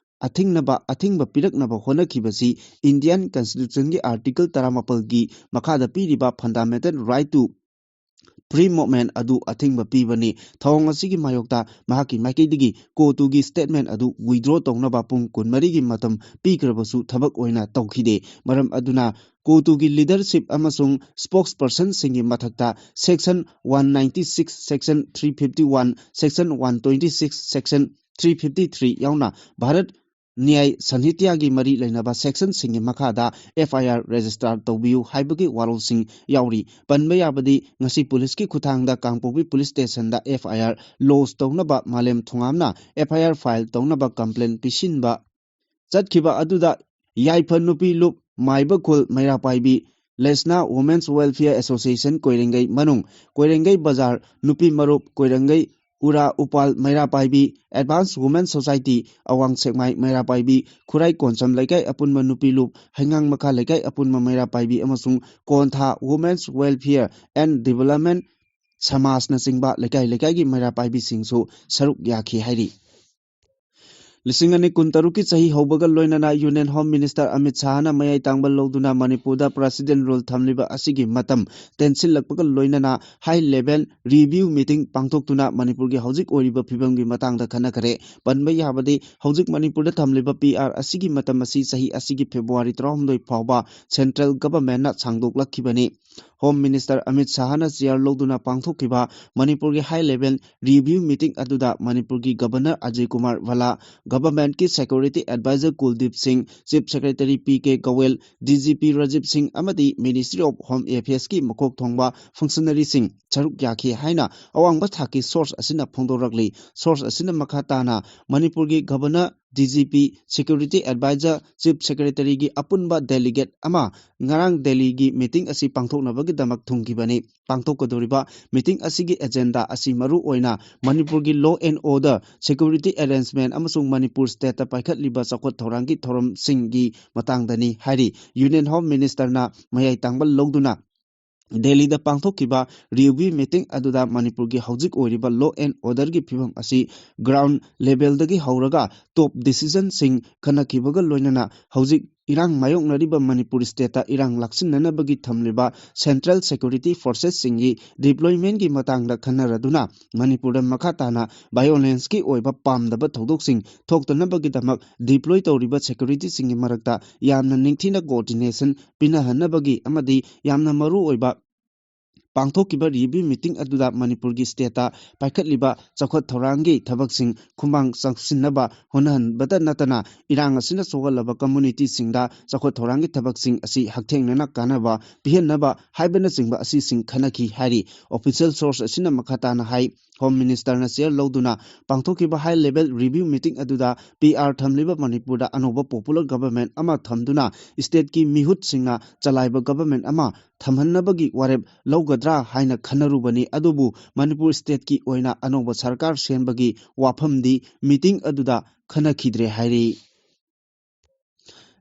ꯑꯊꯤꯡꯅꯕ, ꯑꯊꯤꯡꯕ ꯄꯤꯔꯛꯅꯕ ꯍꯣꯠꯅꯈꯤꯕꯁꯤ ꯏꯟꯗꯤꯌꯥꯟ ꯀꯟꯁꯇꯤꯇ꯭ꯌꯨꯁꯟꯒꯤ ꯑꯥꯔꯇꯤꯀꯜ ꯇꯔꯥꯃꯥꯄꯜꯒꯤ ꯃꯈꯥꯗ ꯄꯤꯔꯤꯕ fundamental right to free movement ꯑꯗꯨ ꯑꯊꯤꯡꯕ ꯄꯤꯕꯅꯤ꯫ ꯊꯧꯑꯣꯡ ꯑꯁꯤꯒꯤ ꯃꯥꯌꯣꯛꯇ ꯃꯍꯥꯛꯀꯤ ꯃꯥꯏꯀꯩꯗꯒꯤ ꯀꯣ ꯇꯨꯒꯤ ꯁ꯭ꯇꯦꯠꯃꯦꯟꯠ ꯑꯗꯨ ꯋꯤꯗ꯭ꯔꯣ ꯇꯧꯅꯕ ꯄꯨꯡ ꯀꯨꯟꯃꯔꯤꯒꯤ ꯃꯇꯝ ꯄꯤꯈ꯭ꯔꯕꯁꯨ ꯊꯕꯛ ꯑꯣꯏꯅ ꯇꯧꯈꯤꯗꯦ꯫ ꯃꯔꯝ ꯑꯗꯨꯅ ꯀꯣ ꯇꯨꯒꯤ ꯂꯤꯗꯔꯁꯤꯞ ꯑꯃꯁꯨꯡ ꯁ꯭ꯄꯣꯛꯁ ꯄꯔꯁꯟꯁꯤꯡꯒꯤ ꯃꯊꯛꯇ section one ninety six, section three fifty one, section one twenty six, section three fifty three ꯌꯥꯎꯅ ꯚꯥꯔꯠ ꯅ꯭ꯌꯥꯌ ꯁꯟꯍꯤꯇ꯭ꯌꯥꯒꯤ ꯃꯔꯤ ꯂꯩꯅꯕ ꯁꯦꯛꯁꯟꯁꯤꯡꯒꯤ ꯃꯈꯥꯗ ꯑꯦꯐ ꯑꯥꯏ ꯑꯥꯔ ꯔꯦꯖꯤꯁꯇꯥꯔ ꯇꯧꯕꯤꯌꯨ ꯍꯥꯏꯕꯒꯤ ꯋꯥꯔꯣꯜꯁꯤꯡ ꯌꯥꯎꯔꯤ꯫ ꯄꯟꯕ ꯌꯥꯕꯗꯤ ꯉꯁꯤ ꯄꯨꯂꯤꯁꯀꯤ ꯈꯨꯠꯊꯥꯡꯗ ꯀꯥꯡꯄꯣꯛꯄꯤ ꯄꯨꯂꯤꯁ ꯁ꯭ꯇꯦꯁꯟꯗ ꯑꯦꯐ ꯑꯥꯏ ꯑꯥꯔ ꯂꯣꯖ ꯇꯧꯅꯕ ꯃꯥꯂꯦꯝ ꯊꯣꯉꯥꯝꯅ ꯑꯦꯐ ꯑꯥꯏ ꯑꯥꯔ ꯐꯥꯏꯜ ꯇꯧꯅꯕ ꯀꯝꯄ꯭ꯂꯦꯟ ꯄꯤꯁꯤꯟꯕ ꯆꯠꯈꯤꯕ ꯑꯗꯨꯗ ꯌꯥꯏꯐ ꯅꯨꯄꯤ ꯂꯨꯞ, ꯃꯥꯏꯕ ꯈꯨꯜ ꯃꯩꯔꯥ ꯄꯥꯏꯕꯤ, ꯂꯦꯁꯅꯥ ꯋꯨꯃꯦꯟꯁ ꯋꯦꯜꯐꯤꯌꯔ ꯑꯦꯁꯣꯁꯤꯌꯦꯁꯟ ꯀꯣꯏꯔꯦꯡꯒꯩ ꯃꯅꯨꯡ, ꯀꯣꯏꯔꯦꯡꯒꯩ ꯕꯖꯥꯔ ꯅꯨꯄꯤ ꯃꯔꯨꯞ, ꯀꯣꯏꯔꯦꯡꯒꯩ ꯎꯔꯥ ꯎꯄꯥꯜ ꯃꯩꯔꯥ ꯄꯥꯏꯕꯤ, ꯑꯦꯗꯚꯥꯟꯁ ꯋꯨꯃꯦꯟ ꯁꯣꯁꯥꯏꯇꯤ ꯑꯋꯥꯡ ꯁꯦꯛꯃꯥꯏ ꯃꯩꯔꯥ ꯄꯥꯏꯕꯤ, ꯈꯨꯔꯥꯏ ꯀꯣꯟꯁꯝ ꯂꯩꯀꯥꯏ ꯑꯄꯨꯟꯕ ꯅꯨꯄꯤ ꯂꯨꯞ, ꯍꯩꯉꯥꯡ ꯃꯈꯥ ꯂꯩꯀꯥꯏ ꯑꯄꯨꯟꯕ ꯃꯩꯔꯥ ꯄꯥꯏꯕꯤ ꯑꯃꯁꯨꯡ ꯀꯣꯟꯊꯥ ꯋꯨꯃꯦꯟꯁ ꯋꯦꯜꯐꯤꯌꯔ ꯑꯦꯟ ꯗꯤꯕꯂꯞꯃꯦꯟ ꯁꯃꯥꯖꯅꯆꯤꯡꯕ ꯂꯩꯀꯥꯏ ꯂꯩꯀꯥꯏꯒꯤ ꯃꯩꯔꯥ ꯄꯥꯏꯕꯤꯁꯤꯡꯁꯨ ꯁꯔꯨꯛ ꯌꯥꯈꯤ ꯍꯥꯏꯔꯤ꯫ ꯂꯤꯁꯤꯡ ꯑꯅꯤ ꯀꯨꯟꯇꯔꯨꯛꯀꯤ ꯆꯍꯤ ꯍꯧꯕꯒ ꯂꯣꯏꯅꯅ ꯌꯨꯅꯤꯌꯟ ꯍꯣꯝ ꯃꯤꯅꯤꯁꯇꯔ ꯑꯃꯤꯠ ꯁꯥꯍꯅ ꯃꯌꯥꯏ ꯇꯥꯡꯕ ꯂꯧꯗꯨꯅ ꯃꯅꯤꯄꯨꯔꯗ ꯄ꯭ꯔꯦꯁꯤꯗꯦꯟ ꯔꯨꯜ ꯊꯝꯂꯤꯕ ꯑꯁꯤꯒꯤ ꯃꯇꯝ ꯇꯦꯟꯁꯤꯜꯂꯛꯄꯒ ꯂꯣꯏꯅꯅ ꯍꯥꯏ ꯂꯦꯚꯦꯜ ꯔꯤꯚꯤꯌꯨ ꯃꯤꯇꯤꯡ ꯄꯥꯡꯊꯣꯛꯇꯨꯅ ꯃꯅꯤꯄꯨꯔꯒꯤ ꯍꯧꯖꯤꯛ ꯑꯣꯏꯔꯤꯕ ꯐꯤꯕꯝꯒꯤ ꯃꯇꯥꯡꯗ ꯈꯟꯅꯈ꯭ꯔꯦ꯫ ꯄꯟꯕ ꯌꯥꯕꯗꯤ ꯍꯧꯖꯤꯛ ꯃꯅꯤꯄꯨꯔꯗ ꯊꯝꯂꯤꯕ ꯄꯤ ꯑꯥꯔ ꯑꯁꯤꯒꯤ ꯃꯇꯝ ꯑꯁꯤ ꯆꯍꯤ ꯑꯁꯤꯒꯤ ꯐꯦꯕ꯭ꯔꯨꯋꯥꯔꯤ ꯇꯔꯥꯍꯨꯝꯗꯣꯏ ꯐꯥꯎꯕ ꯁꯦꯟꯇ꯭ꯔꯦꯜ ꯒꯚꯔꯟꯃꯦꯟꯠꯅ ꯁꯥꯡꯗꯣꯛꯂꯛꯈꯤꯕꯅꯤ꯫ Home Minister Amit Shahꯅ chair ꯂꯧꯗꯨꯅ ꯄꯥꯡꯊꯣꯛꯈꯤꯕ ꯃꯅꯤꯄꯨꯔꯒꯤ high level review meeting ꯑꯗꯨꯗ ꯃꯅꯤꯄꯨꯔꯒꯤ Governor Ajay Kumar Bhalla, Governmentꯀꯤ Security Advisor Kuldeep Singh, Chief Secretary P K Goel, D G P Rajiv Singh ꯑꯃꯗꯤ Ministry of Home Affairsꯀꯤ ꯃꯀꯣꯛ ꯊꯣꯡꯕ functionaryꯁꯤꯡ ꯁꯔꯨꯛ ꯌꯥꯈꯤ ꯍꯥꯏꯅ ꯑꯋꯥꯡꯕ ꯊꯥꯛꯀꯤ source ꯑꯁꯤꯅ ꯐꯣꯡꯗꯣꯔꯛꯂꯤ꯫ Source ꯑꯁꯤꯅ ꯃꯈꯥ ꯇꯥꯅ ꯃꯅꯤꯄꯨꯔꯒꯤ Governor, D G P, Security Advisor, Chief Secretaryꯒꯤ ꯑꯄꯨꯟꯕ delegate ꯑꯃ ꯉꯔꯥꯡ ꯗꯦꯜꯂꯤꯒꯤ meeting ꯑꯁꯤ ꯄꯥꯡꯊꯣꯛꯅꯕꯒꯤꯗꯃꯛ ꯊꯨꯡꯈꯤꯕꯅꯤ꯫ ꯄꯥꯡꯊꯣꯛꯀꯗꯧꯔꯤꯕ meeting ꯑꯁꯤꯒꯤ agenda ꯑꯁꯤ ꯃꯔꯨ ꯑꯣꯏꯅ ꯃꯅꯤꯄꯨꯔꯒꯤ law and order, security arrangement ꯑꯃꯁꯨꯡ ꯃꯅꯤꯄꯨꯔ stateꯇ ꯄꯥꯏꯈꯠꯂꯤꯕ ꯆꯥꯎꯈꯠ ꯊꯧꯔꯥꯡꯒꯤ ꯊꯧꯔꯝꯁꯤꯡꯒꯤ ꯃꯇꯥꯡꯗꯅꯤ ꯍꯥꯏꯔꯤ꯫ Union Home Ministerꯅ ꯃꯌꯥꯏ ꯇꯥꯡꯕ ꯂꯧꯗꯨꯅ ꯗꯦꯜꯂꯤꯗ ꯄꯥꯡꯊꯣꯛꯈꯤꯕ review meeting ꯑꯗꯨꯗ ꯃꯅꯤꯄꯨꯔꯒꯤ ꯍꯧꯖꯤꯛ ꯑꯣꯏꯔꯤꯕ law and orderꯒꯤ ꯐꯤꯕꯝ ꯑꯁꯤ ground levelꯗꯒꯤ ꯍꯧꯔꯒ top decisionꯁꯤꯡ ꯈꯟꯅꯈꯤꯕꯒ ꯂꯣꯏꯅꯅ ꯍꯧꯖꯤꯛ ꯏꯔꯥꯡ ꯃꯥꯌꯣꯛꯅꯔꯤꯕ ꯃꯅꯤꯄꯨꯔ stateꯇ ꯏꯔꯥꯡ ꯂꯥꯛꯁꯤꯟꯅꯅꯕꯒꯤ ꯊꯝꯂꯤꯕ central security forcesꯁꯤꯡꯒꯤ deploymentꯀꯤ ꯃꯇꯥꯡꯗ ꯈꯟꯅꯔꯗꯨꯅ ꯃꯅꯤꯄꯨꯔꯗ ꯃꯈꯥ ꯇꯥꯅ violenceꯀꯤ ꯑꯣꯏꯕ ꯄꯥꯝꯗꯕ ꯊꯧꯗꯣꯛꯁꯤꯡ ꯊꯣꯛꯇꯅꯕꯒꯤꯗꯃꯛ deploy ꯇꯧꯔꯤꯕ securityꯁꯤꯡꯒꯤ ꯃꯔꯛꯇ ꯌꯥꯝꯅ ꯅꯤꯡꯊꯤꯅ coordination ꯄꯤꯅꯍꯟꯅꯕꯒꯤ ꯑꯃꯗꯤ ꯌꯥꯝꯅ ꯃꯔꯨ ꯑꯣꯏꯕ ꯄꯥꯡꯊꯣꯛꯈꯤꯕ review meeting ꯑꯗꯨꯗ ꯃꯅꯤꯄꯨꯔꯒꯤ stateꯇ ꯄꯥꯏꯈꯠꯂꯤꯕ ꯆꯥꯎꯈꯠ ꯊꯧꯔꯥꯡꯒꯤ ꯊꯕꯛꯁꯤꯡ ꯈꯨꯃꯥꯡ ꯆꯥꯎꯁꯤꯟꯅꯕ ꯍꯣꯠꯅꯍꯟꯕꯇ ꯅꯠꯇꯅ ꯏꯔꯥꯡ ꯑꯁꯤꯅ ꯁꯣꯛꯍꯜꯂꯕ communityꯁꯤꯡꯗ ꯆꯥꯎꯈꯠ ꯊꯧꯔꯥꯡꯒꯤ ꯊꯕꯛꯁꯤꯡ ꯑꯁꯤ ꯍꯛꯊꯦꯡꯅꯅ ꯀꯥꯟꯅꯕ ꯄꯤꯍꯟꯅꯕ ꯍꯥꯏꯕꯅꯆꯤꯡꯕ ꯑꯁꯤꯁꯤꯡ ꯈꯟꯅꯈꯤ ꯍꯥꯏꯔꯤ꯫ Official source ꯑꯁꯤꯅ ꯃꯈꯥ ꯇꯥꯅ ꯍꯥꯏ, Home Ministerꯅ chair ꯂꯧꯗꯨꯅ ꯄꯥꯡꯊꯣꯛꯈꯤꯕ high level review meeting ꯑꯗꯨꯗ P R ꯊꯝꯂꯤꯕ ꯃꯅꯤꯄꯨꯔꯗ ꯑꯅꯧꯕ popular government ꯑꯃ ꯊꯝꯗꯨꯅ stateꯀꯤ ꯃꯤꯍꯨꯠꯁꯤꯡꯅ ꯆꯂꯥꯏꯕ government ꯑꯃ ꯊꯝꯍꯟꯅꯕꯒꯤ ꯋꯥꯔꯦꯞ ꯂꯧꯒꯗ꯭ꯔꯥ ꯍꯥꯏꯅ ꯈꯟꯅꯔꯨꯕꯅꯤ, ꯑꯗꯨꯕꯨ ꯃꯅꯤꯄꯨꯔ stateꯀꯤ ꯑꯣꯏꯅ ꯑꯅꯧꯕ ꯁꯔꯀꯥꯔ ꯁꯦꯝꯕꯒꯤ ꯋꯥꯐꯝꯗꯤ meeting ꯑꯗꯨꯗ ꯈꯟꯅꯈꯤꯗ꯭ꯔꯦ ꯍꯥꯏꯔꯤ꯫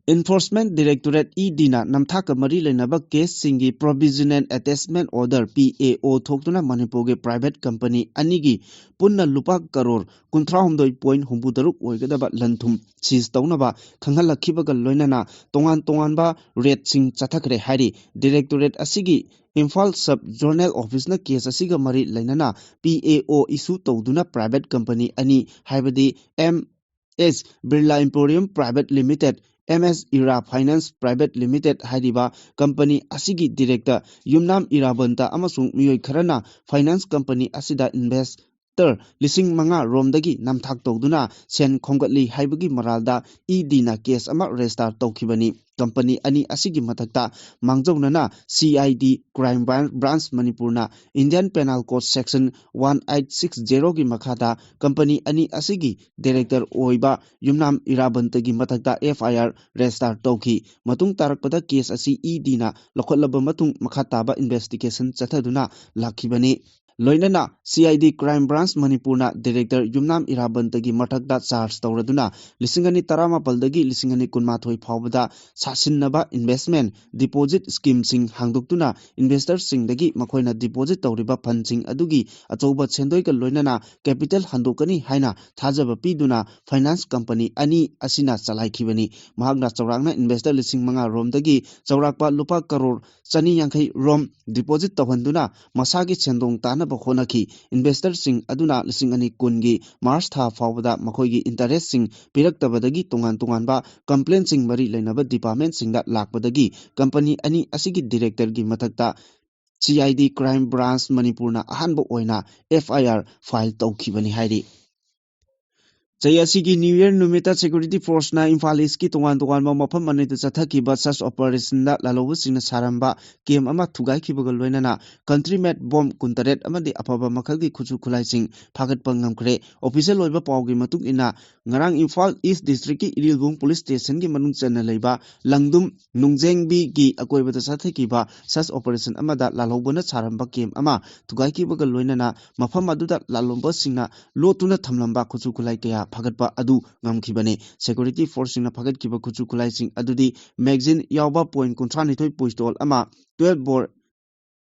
Enforcement Directorate, EDꯅ ꯅꯝꯊꯥꯛꯀ ꯃꯔꯤ ꯂꯩꯅꯕ caseꯁꯤꯡꯒꯤ provisional attachment order, P A O, ꯊꯣꯛꯇꯨꯅ ꯃꯅꯤꯄꯨꯔꯒꯤ private company ꯑꯅꯤꯒꯤ ꯄꯨꯟꯅ ꯂꯨꯄꯥ ꯀꯔꯣꯔ ꯀꯨꯟꯊ꯭ꯔꯥ ꯍꯨꯝꯗꯣꯏ point ꯍꯨꯝꯐꯨ ꯇꯔꯨꯛ ꯑꯣꯏꯒꯗꯕ ꯂꯟ ꯊꯨꯝ seize ꯇꯧꯅꯕ ꯈꯪꯍꯜꯂꯛꯈꯤꯕꯒ ꯂꯣꯏꯅꯅ ꯇꯣꯉꯥꯟ ꯇꯣꯉꯥꯟꯕ raidꯁꯤꯡ ꯆꯠꯊꯈ꯭ꯔꯦ ꯍꯥꯏꯔꯤ꯫ Directorate ꯑꯁꯤꯒꯤ ꯏꯝꯐꯥꯜ sub zonal officeꯅ case ꯑꯁꯤꯒ ꯃꯔꯤ ꯂꯩꯅꯅ P A O issue ꯇꯧꯗꯨꯅ private company ꯑꯅꯤ, ꯍꯥꯏꯕꯗꯤ M S Birla Emporium Private Limited, M S era finance private limited ꯍꯥꯏꯔꯤꯕ ꯀꯝꯄꯅꯤ ꯑꯁꯤꯒꯤ ꯗꯤꯔꯦꯛꯇꯔ ꯌꯨꯝꯅꯥꯝ ꯏꯔꯥꯕꯟꯇ ꯑꯃꯁꯨꯡ ꯃꯤꯑꯣꯏ ꯈꯔꯅ ꯐꯥꯏꯅꯥꯟꯁ ꯀꯝꯄꯅꯤ ꯑꯁꯤꯗ ꯏꯟꯚꯦꯁꯇꯔ ꯂꯤꯁꯤꯡ ꯃꯉꯥ ꯔꯣꯝꯗꯒꯤ ꯅꯝꯊꯥꯛ ꯇꯧꯗꯨꯅ ꯁꯦꯟ ꯈꯣꯝꯒꯠꯂꯤ ꯍꯥꯏꯕꯒꯤ ꯃꯔꯥꯜꯗ ꯏ ꯗꯤꯅ ꯀꯦꯁ ꯑꯃ ꯔꯦꯖꯤꯁꯇꯥꯔ ꯇꯧꯈꯤꯕꯅꯤ꯫ ꯀꯝꯄꯅꯤ ꯑꯅꯤ ꯑꯁꯤꯒꯤ ꯃꯊꯛꯇ ꯃꯥꯡꯖꯧꯅꯅ C I D crime branch ꯃꯅꯤꯄꯨꯔꯅ Indian penal code section one eight six ꯖꯦꯔꯣꯒꯤ ꯃꯈꯥꯗ ꯀꯝꯄꯅꯤ ꯑꯅꯤ ꯑꯁꯤꯒꯤ ꯗꯤꯔꯦꯛꯇꯔ ꯑꯣꯏꯕ ꯌꯨꯝꯅꯥꯝ ꯏꯔꯥꯕꯟꯇꯒꯤ ꯃꯊꯛꯇ ꯑꯦꯐ ꯑꯥꯏ ꯑꯥꯔ ꯔꯦꯖꯤꯁꯇꯥꯔ ꯇꯧꯈꯤ꯫ ꯃꯇꯨꯡ ꯇꯥꯔꯛꯄꯗ ꯀꯦꯁ ꯑꯁꯤ ꯏ ꯗꯤꯅ ꯂꯧꯈꯠꯂꯕ ꯃꯇꯨꯡ ꯃꯈꯥ ꯇꯥꯕ ꯏꯟꯚꯦꯁꯇꯤꯒꯦꯁꯟ ꯆꯠꯊꯗꯨꯅ ꯂꯥꯛꯈꯤꯕꯅꯤ꯫ ꯂꯣꯏꯅꯅ C I D crime branch ꯃꯅꯤꯄꯨꯔꯅ ꯗꯤꯔꯦꯛꯇꯔ ꯌꯨꯝꯅꯥꯝ ꯏꯔꯥꯕꯟꯇꯒꯤ ꯃꯊꯛꯇ ꯆꯥꯔꯖ ꯇꯧꯔꯗꯨꯅ ꯂꯤꯁꯤꯡ ꯑꯅꯤ ꯇꯔꯥꯃꯥꯄꯜꯗꯒꯤ ꯂꯤꯁꯤꯡ ꯑꯅꯤ ꯀꯨꯟꯃꯥꯊꯣꯏ ꯐꯥꯎꯕꯗ ꯁꯥꯁꯤꯟꯅꯕ ꯏꯟꯚꯦꯁꯃꯦꯟ ꯗꯤꯄꯣꯖꯤꯠ ꯁ꯭ꯀꯤꯝꯁꯤꯡ ꯍꯥꯡꯗꯣꯛꯇꯨꯅ ꯏꯟꯚꯦꯁꯇꯔꯁꯤꯡꯗꯒꯤ ꯃꯈꯣꯏꯅ ꯗꯤꯄꯣꯖꯤꯠ ꯇꯧꯔꯤꯕ ꯐꯟꯁꯤꯡ ꯑꯗꯨꯒꯤ ꯑꯆꯧꯕ ꯁꯦꯟꯗꯣꯏꯒ ꯂꯣꯏꯅꯅ ꯀꯦꯄꯤꯇꯦꯜ ꯍꯟꯗꯣꯛꯀꯅꯤ ꯍꯥꯏꯅ ꯊꯥꯖꯕ ꯄꯤꯗꯨꯅ ꯐꯥꯏꯅꯥꯟꯁ ꯀꯝꯄꯅꯤ ꯑꯅꯤ ꯑꯁꯤꯅ ꯆꯂꯥꯏꯈꯤꯕꯅꯤ꯫ ꯃꯍꯥꯛꯅ ꯆꯥꯎꯔꯥꯛꯅ ꯏꯟꯚꯦꯁꯇꯔ ꯂꯤꯁꯤꯡ ꯃꯉꯥ ꯔꯣꯝꯗꯒꯤ ꯆꯥꯎꯔꯥꯛꯄ ꯂꯨꯄꯥ ꯀꯔꯣꯔ ꯆꯅꯤ ꯌꯥꯡꯈꯩ ꯔꯣꯝ ꯗꯤꯄꯣꯖꯤꯠ ꯇꯧꯍꯟꯗꯨꯅ ꯃꯁꯥꯒꯤ ꯁꯦꯟꯗꯣꯡ ꯇꯥꯅꯕ ꯍꯣꯠꯅꯈꯤ꯫ ꯏꯟꯚꯦꯁꯇꯔꯁꯤꯡ ꯑꯗꯨꯅ ꯂꯤꯁꯤꯡ ꯑꯅꯤ ꯀꯨꯟꯒꯤ ꯃꯥꯔꯆ ꯊꯥ ꯐꯥꯎꯕꯗ ꯃꯈꯣꯏꯒꯤ ꯏꯟꯇꯔꯦꯁꯁꯤꯡ ꯄꯤꯔꯛꯇꯕꯗꯒꯤ ꯇꯣꯉꯥꯟ ꯇꯣꯉꯥꯟꯕ ꯀꯝꯄ꯭ꯂꯦꯟꯁꯤꯡ ꯃꯔꯤ ꯂꯩꯅꯕ ꯗꯤꯄꯥꯔꯠꯃꯦꯟꯁꯤꯡꯗ ꯂꯥꯛꯄꯗꯒꯤ ꯀꯝꯄꯅꯤ ꯑꯅꯤ ꯑꯁꯤꯒꯤ ꯗꯤꯔꯦꯛꯇꯔꯒꯤ ꯃꯊꯛꯇ ꯁꯤ ꯑꯥꯏ ꯗꯤ ꯀ꯭ꯔꯥꯏꯝ ꯕ꯭ꯔꯥꯟꯁ ꯃꯅꯤꯄꯨꯔꯅ ꯑꯍꯥꯟꯕ ꯑꯣꯏꯅ ꯑꯦꯐ ꯑꯥꯏ ꯑꯥꯔ ꯐꯥꯏꯜ ꯇꯧꯈꯤꯕꯅꯤ ꯍꯥꯏꯔꯤ꯫ ꯆꯍꯤ ꯑꯁꯤꯒꯤ ꯅ꯭ꯌꯨ ꯌꯔ ꯅꯨꯃꯤꯠꯇ ꯁꯦꯀ꯭ꯌꯨꯔꯤꯇꯤ ꯐꯣꯔꯁꯅ ꯏꯝꯐꯥꯜ ꯏꯁꯀꯤ ꯇꯣꯉꯥꯟ ꯇꯣꯉꯥꯟꯕ ꯃꯐꯝ ꯑꯅꯤꯗ ꯆꯠꯊꯈꯤꯕ ꯁꯔꯆ ꯑꯣꯄꯔꯦꯁꯟꯗ ꯂꯥꯜꯍꯧꯕꯁꯤꯡꯅ ꯁꯥꯔꯝꯕ ꯀꯦꯝ ꯑꯃ ꯊꯨꯒꯥꯏꯈꯤꯕꯒ ꯂꯣꯏꯅꯅ ꯀꯟꯇ꯭ꯔꯤ ꯃꯦꯗ ꯕꯣꯝ ꯀꯨꯟꯇꯔꯦꯠ ꯑꯃꯗꯤ ꯑꯐꯕ ꯃꯈꯜꯒꯤ ꯈꯨꯠꯁꯨ ꯈꯨꯠꯂꯥꯏꯁꯤꯡ ꯐꯥꯒꯠꯄ ꯉꯝꯈ꯭ꯔꯦ꯫ ꯑꯣꯐꯤꯁꯤꯌꯦꯜ ꯑꯣꯏꯕ ꯄꯥꯎꯒꯤ ꯃꯇꯨꯡ ꯏꯟꯅ, ꯉꯔꯥꯡ ꯏꯝꯐꯥꯜ ꯏꯁ ꯗꯤꯁꯇ꯭ꯔꯤꯛꯀꯤ ꯏꯔꯤꯜꯕꯨꯡ ꯄꯨꯂꯤꯁ ꯁ꯭ꯇꯦꯁꯟꯒꯤ ꯃꯅꯨꯡ ꯆꯟꯅ ꯂꯩꯕ ꯂꯪꯗꯨꯝ ꯅꯨꯡꯖꯦꯡꯕꯤꯒꯤ ꯑꯀꯣꯏꯕꯗ ꯆꯠꯊꯈꯤꯕ ꯁꯔꯆ ꯑꯣꯄꯔꯦꯁꯟ ꯑꯃꯗ ꯂꯥꯜꯍꯧꯕꯅ ꯁꯥꯔꯝꯕ ꯀꯦꯝ ꯑꯃ ꯊꯨꯒꯥꯏꯈꯤꯕꯒ ꯂꯣꯏꯅꯅ ꯃꯐꯝ ꯑꯗꯨꯗ ꯂꯥꯜꯂꯣꯝꯕꯁꯤꯡꯅ ꯂꯣꯠꯇꯨꯅ ꯊꯝꯂꯝꯕ ꯈꯨꯠꯁꯨ ꯈꯨꯠꯂꯥꯏ ꯀꯌꯥ ꯐꯥꯒꯠꯄ ꯑꯗꯨ ꯉꯝꯈꯤꯕꯅꯤ꯫ ꯁꯦꯀ꯭ꯌꯨꯔꯤꯇꯤ ꯐꯣꯔꯁꯁꯤꯡꯅ ꯐꯥꯒꯠꯈꯤꯕ ꯈꯨꯠꯁꯨ ꯈꯨꯠꯂꯥꯏꯁꯤꯡ ꯑꯗꯨꯗꯤ ꯃꯦꯒꯖꯤꯟ ꯌꯥꯎꯕ ꯄꯣꯏꯟ ꯀꯨꯟꯊ꯭ꯔꯥ ꯅꯤꯊꯣꯏ ꯄꯤꯁꯇꯣꯜ ꯑꯃ, ꯇꯨꯌꯦꯜꯐ ꯕꯣꯔ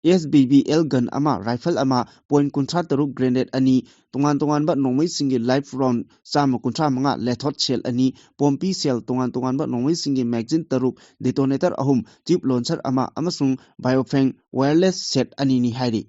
ꯑꯦꯁ ꯕꯤ ꯕꯤ ꯑꯦꯜ ꯒꯟ ꯑꯃ, ꯔꯥꯏꯐꯜ ꯑꯃ, ꯄꯣꯏꯟ ꯀꯨꯟꯊ꯭ꯔꯥ ꯇꯔꯨꯛ ꯒ꯭ꯔꯦꯅꯦꯗ ꯑꯅꯤ, ꯇꯣꯉꯥꯟ ꯇꯣꯉꯥꯟꯕ ꯅꯣꯡꯃꯩꯁꯤꯡꯒꯤ ꯂꯥꯏꯐ ꯔꯥꯎꯟ ꯆꯥꯝꯃ ꯀꯨꯟꯊ꯭ꯔꯥ ꯃꯉꯥ, ꯂꯦꯊꯣꯠ ꯁꯦꯜ ꯑꯅꯤ, ꯄꯣꯝꯄꯤ ꯁꯦꯜ, ꯇꯣꯉꯥꯟ ꯇꯣꯉꯥꯟꯕ ꯅꯣꯡꯃꯩꯁꯤꯡꯒꯤ ꯃꯦꯒꯖꯤꯟ ꯇꯔꯨꯛ, ꯗꯤꯇꯣꯅꯦꯇꯔ ꯑꯍꯨꯝ, ꯇ꯭ꯌꯨꯕ ꯂꯣꯟꯁꯔ ꯑꯃ ꯑꯃꯁꯨꯡ ꯕꯥꯏꯑꯣꯐꯦꯡ ꯋꯥꯌꯔꯂꯦꯁ ꯁꯦꯠ ꯑꯅꯤꯅꯤ ꯍꯥꯏꯔꯤ꯫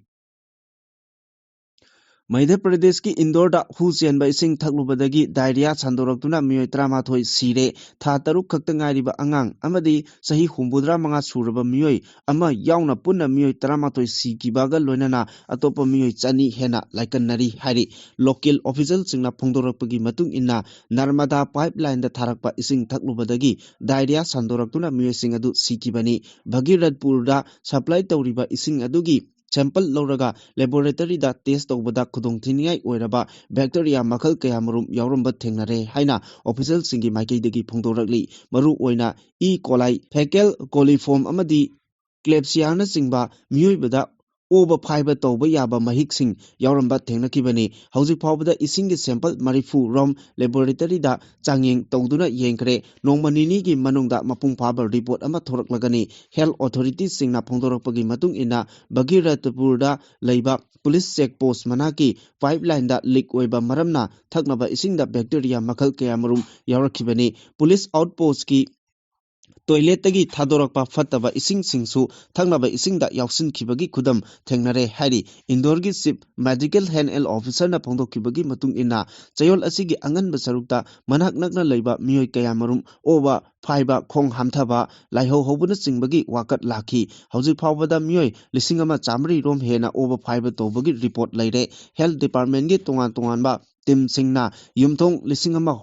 ꯃꯙ꯭ꯌ ꯄ꯭ꯔꯗꯦꯁꯀꯤ ꯏꯟꯗꯣꯔꯗ ꯍꯨ ꯆꯦꯟꯕ ꯏꯁꯤꯡ ꯊꯛꯂꯨꯕꯗꯒꯤ ꯗꯥꯏꯔꯤꯌꯥ ꯁꯟꯗꯣꯔꯛꯇꯨꯅ ꯃꯤꯑꯣꯏ ꯇꯔꯥꯃꯥꯊꯣꯏ ꯁꯤꯔꯦ꯫ ꯊꯥ ꯇꯔꯨꯛ ꯈꯛꯇ ꯉꯥꯏꯔꯤꯕ ꯑꯉꯥꯡ ꯑꯃꯗꯤ ꯆꯍꯤ ꯍꯨꯝꯐꯨꯇꯔꯥ ꯃꯉꯥ ꯁꯨꯔꯕ ꯃꯤꯑꯣꯏ ꯑꯃ ꯌꯥꯎꯅ ꯄꯨꯟꯅ ꯃꯤꯑꯣꯏ ꯇꯔꯥꯃꯥꯊꯣꯏ ꯁꯤꯈꯤꯕꯒ ꯂꯣꯏꯅꯅ ꯑꯇꯣꯞꯄ ꯃꯤꯑꯣꯏ ꯆꯅꯤ ꯍꯦꯟꯅ ꯂꯥꯏꯀꯠꯅꯔꯤ ꯍꯥꯏꯔꯤ꯫ ꯂꯣꯀꯦꯜ ꯑꯣꯐꯤꯁꯤꯌꯦꯜꯁꯤꯡꯅ ꯐꯣꯡꯗꯣꯔꯛꯄꯒꯤ ꯃꯇꯨꯡ ꯏꯟꯅ, ꯅꯔꯃꯗꯥ ꯄꯥꯏꯞꯂꯥꯏꯟꯗ ꯊꯥꯔꯛꯄ ꯏꯁꯤꯡ ꯊꯛꯂꯨꯕꯗꯒꯤ ꯗꯥꯏꯔꯤꯌꯥ ꯁꯟꯗꯣꯔꯛꯇꯨꯅ ꯃꯤꯑꯣꯏꯁꯤꯡ ꯑꯗꯨ ꯁꯤꯈꯤꯕꯅꯤ꯫ ꯚꯒꯤꯔꯊꯄꯨꯔꯗ ꯁꯄ꯭ꯂꯥꯏ ꯇꯧꯔꯤꯕ ꯏꯁꯤꯡ ꯑꯗꯨꯒꯤ ꯁꯦꯝꯄꯜ ꯂꯧꯔꯒ ꯂꯦꯕꯣꯔꯦꯇꯔꯤꯗ ꯇꯦꯁ ꯇꯧꯕꯗ ꯈꯨꯗꯣꯡꯊꯤꯅꯤꯡꯉꯥꯏ ꯑꯣꯏꯔꯕ ꯕꯦꯛꯇꯦꯔꯤꯌꯥ ꯃꯈꯜ ꯀꯌꯥꯃꯔꯨꯝ ꯌꯥꯎꯔꯝꯕ ꯊꯦꯡꯅꯔꯦ ꯍꯥꯏꯅ ꯑꯣꯐꯤꯁꯤꯌꯦꯜꯁꯤꯡꯒꯤ ꯃꯥꯏꯀꯩꯗꯒꯤ ꯐꯣꯡꯗꯣꯔꯛꯂꯤ꯫ ꯃꯔꯨꯑꯣꯏꯅ ꯏ ꯀꯣꯂꯥꯏ, ꯐꯦꯀꯦꯜ ꯀꯣꯂꯤꯐꯣꯔꯝ ꯑꯃꯗꯤ ꯀ꯭ꯂꯦꯞꯁꯤꯌꯥꯅꯆꯤꯡꯕ ꯃꯤꯑꯣꯏꯕꯗ ꯑꯣꯕ ꯐꯥꯏꯕ ꯇꯧꯕ ꯌꯥꯕ ꯃꯍꯤꯛꯁꯤꯡ ꯌꯥꯎꯔꯝꯕ ꯊꯦꯡꯅꯈꯤꯕꯅꯤ꯫ ꯍꯧꯖꯤꯛ ꯐꯥꯎꯕꯗ ꯏꯁꯤꯡꯒꯤ ꯁꯦꯝꯄꯜ ꯃꯔꯤꯐꯨ ꯔꯣꯝ ꯂꯦꯕꯣꯔꯦꯇꯔꯤꯗ ꯆꯥꯡꯌꯦꯡ ꯇꯧꯗꯨꯅ ꯌꯦꯡꯈ꯭ꯔꯦ꯫ ꯅꯣꯡꯃ ꯅꯤꯅꯤꯒꯤ ꯃꯅꯨꯡꯗ ꯃꯄꯨꯡ ꯐꯥꯕ ꯔꯤꯄꯣꯔꯠ ꯑꯃ ꯊꯣꯔꯛꯂꯒꯅꯤ꯫ ꯍꯦꯜꯊ ꯑꯣꯊꯣꯔꯤꯇꯤꯁꯤꯡꯅ ꯐꯣꯡꯗꯣꯔꯛꯄꯒꯤ ꯃꯇꯨꯡ ꯏꯟꯅ, ꯚꯒꯤꯔꯊꯄꯨꯔꯗ ꯂꯩꯕ ꯄꯨꯂꯤꯁ ꯆꯦꯛ ꯄꯣꯁ ꯃꯅꯥꯛꯀꯤ ꯄꯥꯏꯞꯂꯥꯏꯟꯗ ꯂꯤꯛ ꯑꯣꯏꯕ ꯃꯔꯝꯅ ꯊꯛꯅꯕ ꯏꯁꯤꯡꯗ ꯕꯦꯛꯇꯦꯔꯤꯌꯥ ꯃꯈꯜ ꯀꯌꯥꯃꯔꯨꯝ ꯌꯥꯎꯔꯛꯈꯤꯕꯅꯤ꯫ ꯄꯨꯂꯤꯁ ꯑꯥꯎꯠꯄꯣꯁꯀꯤ ꯇꯣꯏꯂꯦꯠꯇꯒꯤ ꯊꯥꯗꯣꯔꯛꯄ ꯐꯠꯇꯕ ꯏꯁꯤꯡꯁꯤꯡꯁꯨ ꯊꯛꯅꯕ ꯏꯁꯤꯡꯗ ꯌꯥꯎꯁꯤꯟꯈꯤꯕꯒꯤ ꯈꯨꯗꯝ ꯊꯦꯡꯅꯔꯦ ꯍꯥꯏꯔꯤ꯫ ꯏꯟꯗꯣꯔꯒꯤ ꯆꯤꯐ ꯃꯦꯗꯤꯀꯦꯜ ꯍꯦꯜꯊ ꯑꯦꯟ ꯑꯣꯐꯤꯁꯔꯅ ꯐꯣꯡꯗꯣꯛꯈꯤꯕꯒꯤ ꯃꯇꯨꯡ ꯏꯟꯅ, ꯆꯌꯣꯜ ꯑꯁꯤꯒꯤ ꯑꯉꯟꯕ ꯁꯔꯨꯛꯇ ꯃꯅꯥꯛ ꯅꯛꯅ ꯂꯩꯕ ꯃꯤꯑꯣꯏ ꯀꯌꯥꯃꯔꯨꯝ ꯑꯣꯕ ꯐꯥꯏꯕ, ꯈꯣꯡ ꯍꯥꯝꯊꯕ, ꯂꯥꯏꯍꯧ ꯍꯧꯕꯅꯆꯤꯡꯕꯒꯤ ꯋꯥꯀꯠ ꯂꯥꯛꯈꯤ꯫ ꯍꯧꯖꯤꯛ ꯐꯥꯎꯕꯗ ꯃꯤꯑꯣꯏ ꯂꯤꯁꯤꯡ ꯑꯃ ꯆꯥꯃꯔꯤ ꯔꯣꯝ ꯍꯦꯟꯅ ꯑꯣꯕ ꯐꯥꯏꯕ ꯇꯧꯕꯒꯤ ꯔꯤꯄꯣꯔꯠ ꯂꯩꯔꯦ꯫ ꯍꯦꯜꯊ ꯗꯤꯄꯥꯔꯠꯃꯦꯟꯒꯤ ꯇꯣꯉꯥꯟ ꯇꯣꯉꯥꯟꯕ ꯇꯤꯝꯁꯤꯡꯅ ꯌꯨꯝꯊꯣꯡ ꯂꯤꯁꯤꯡ ꯑꯃ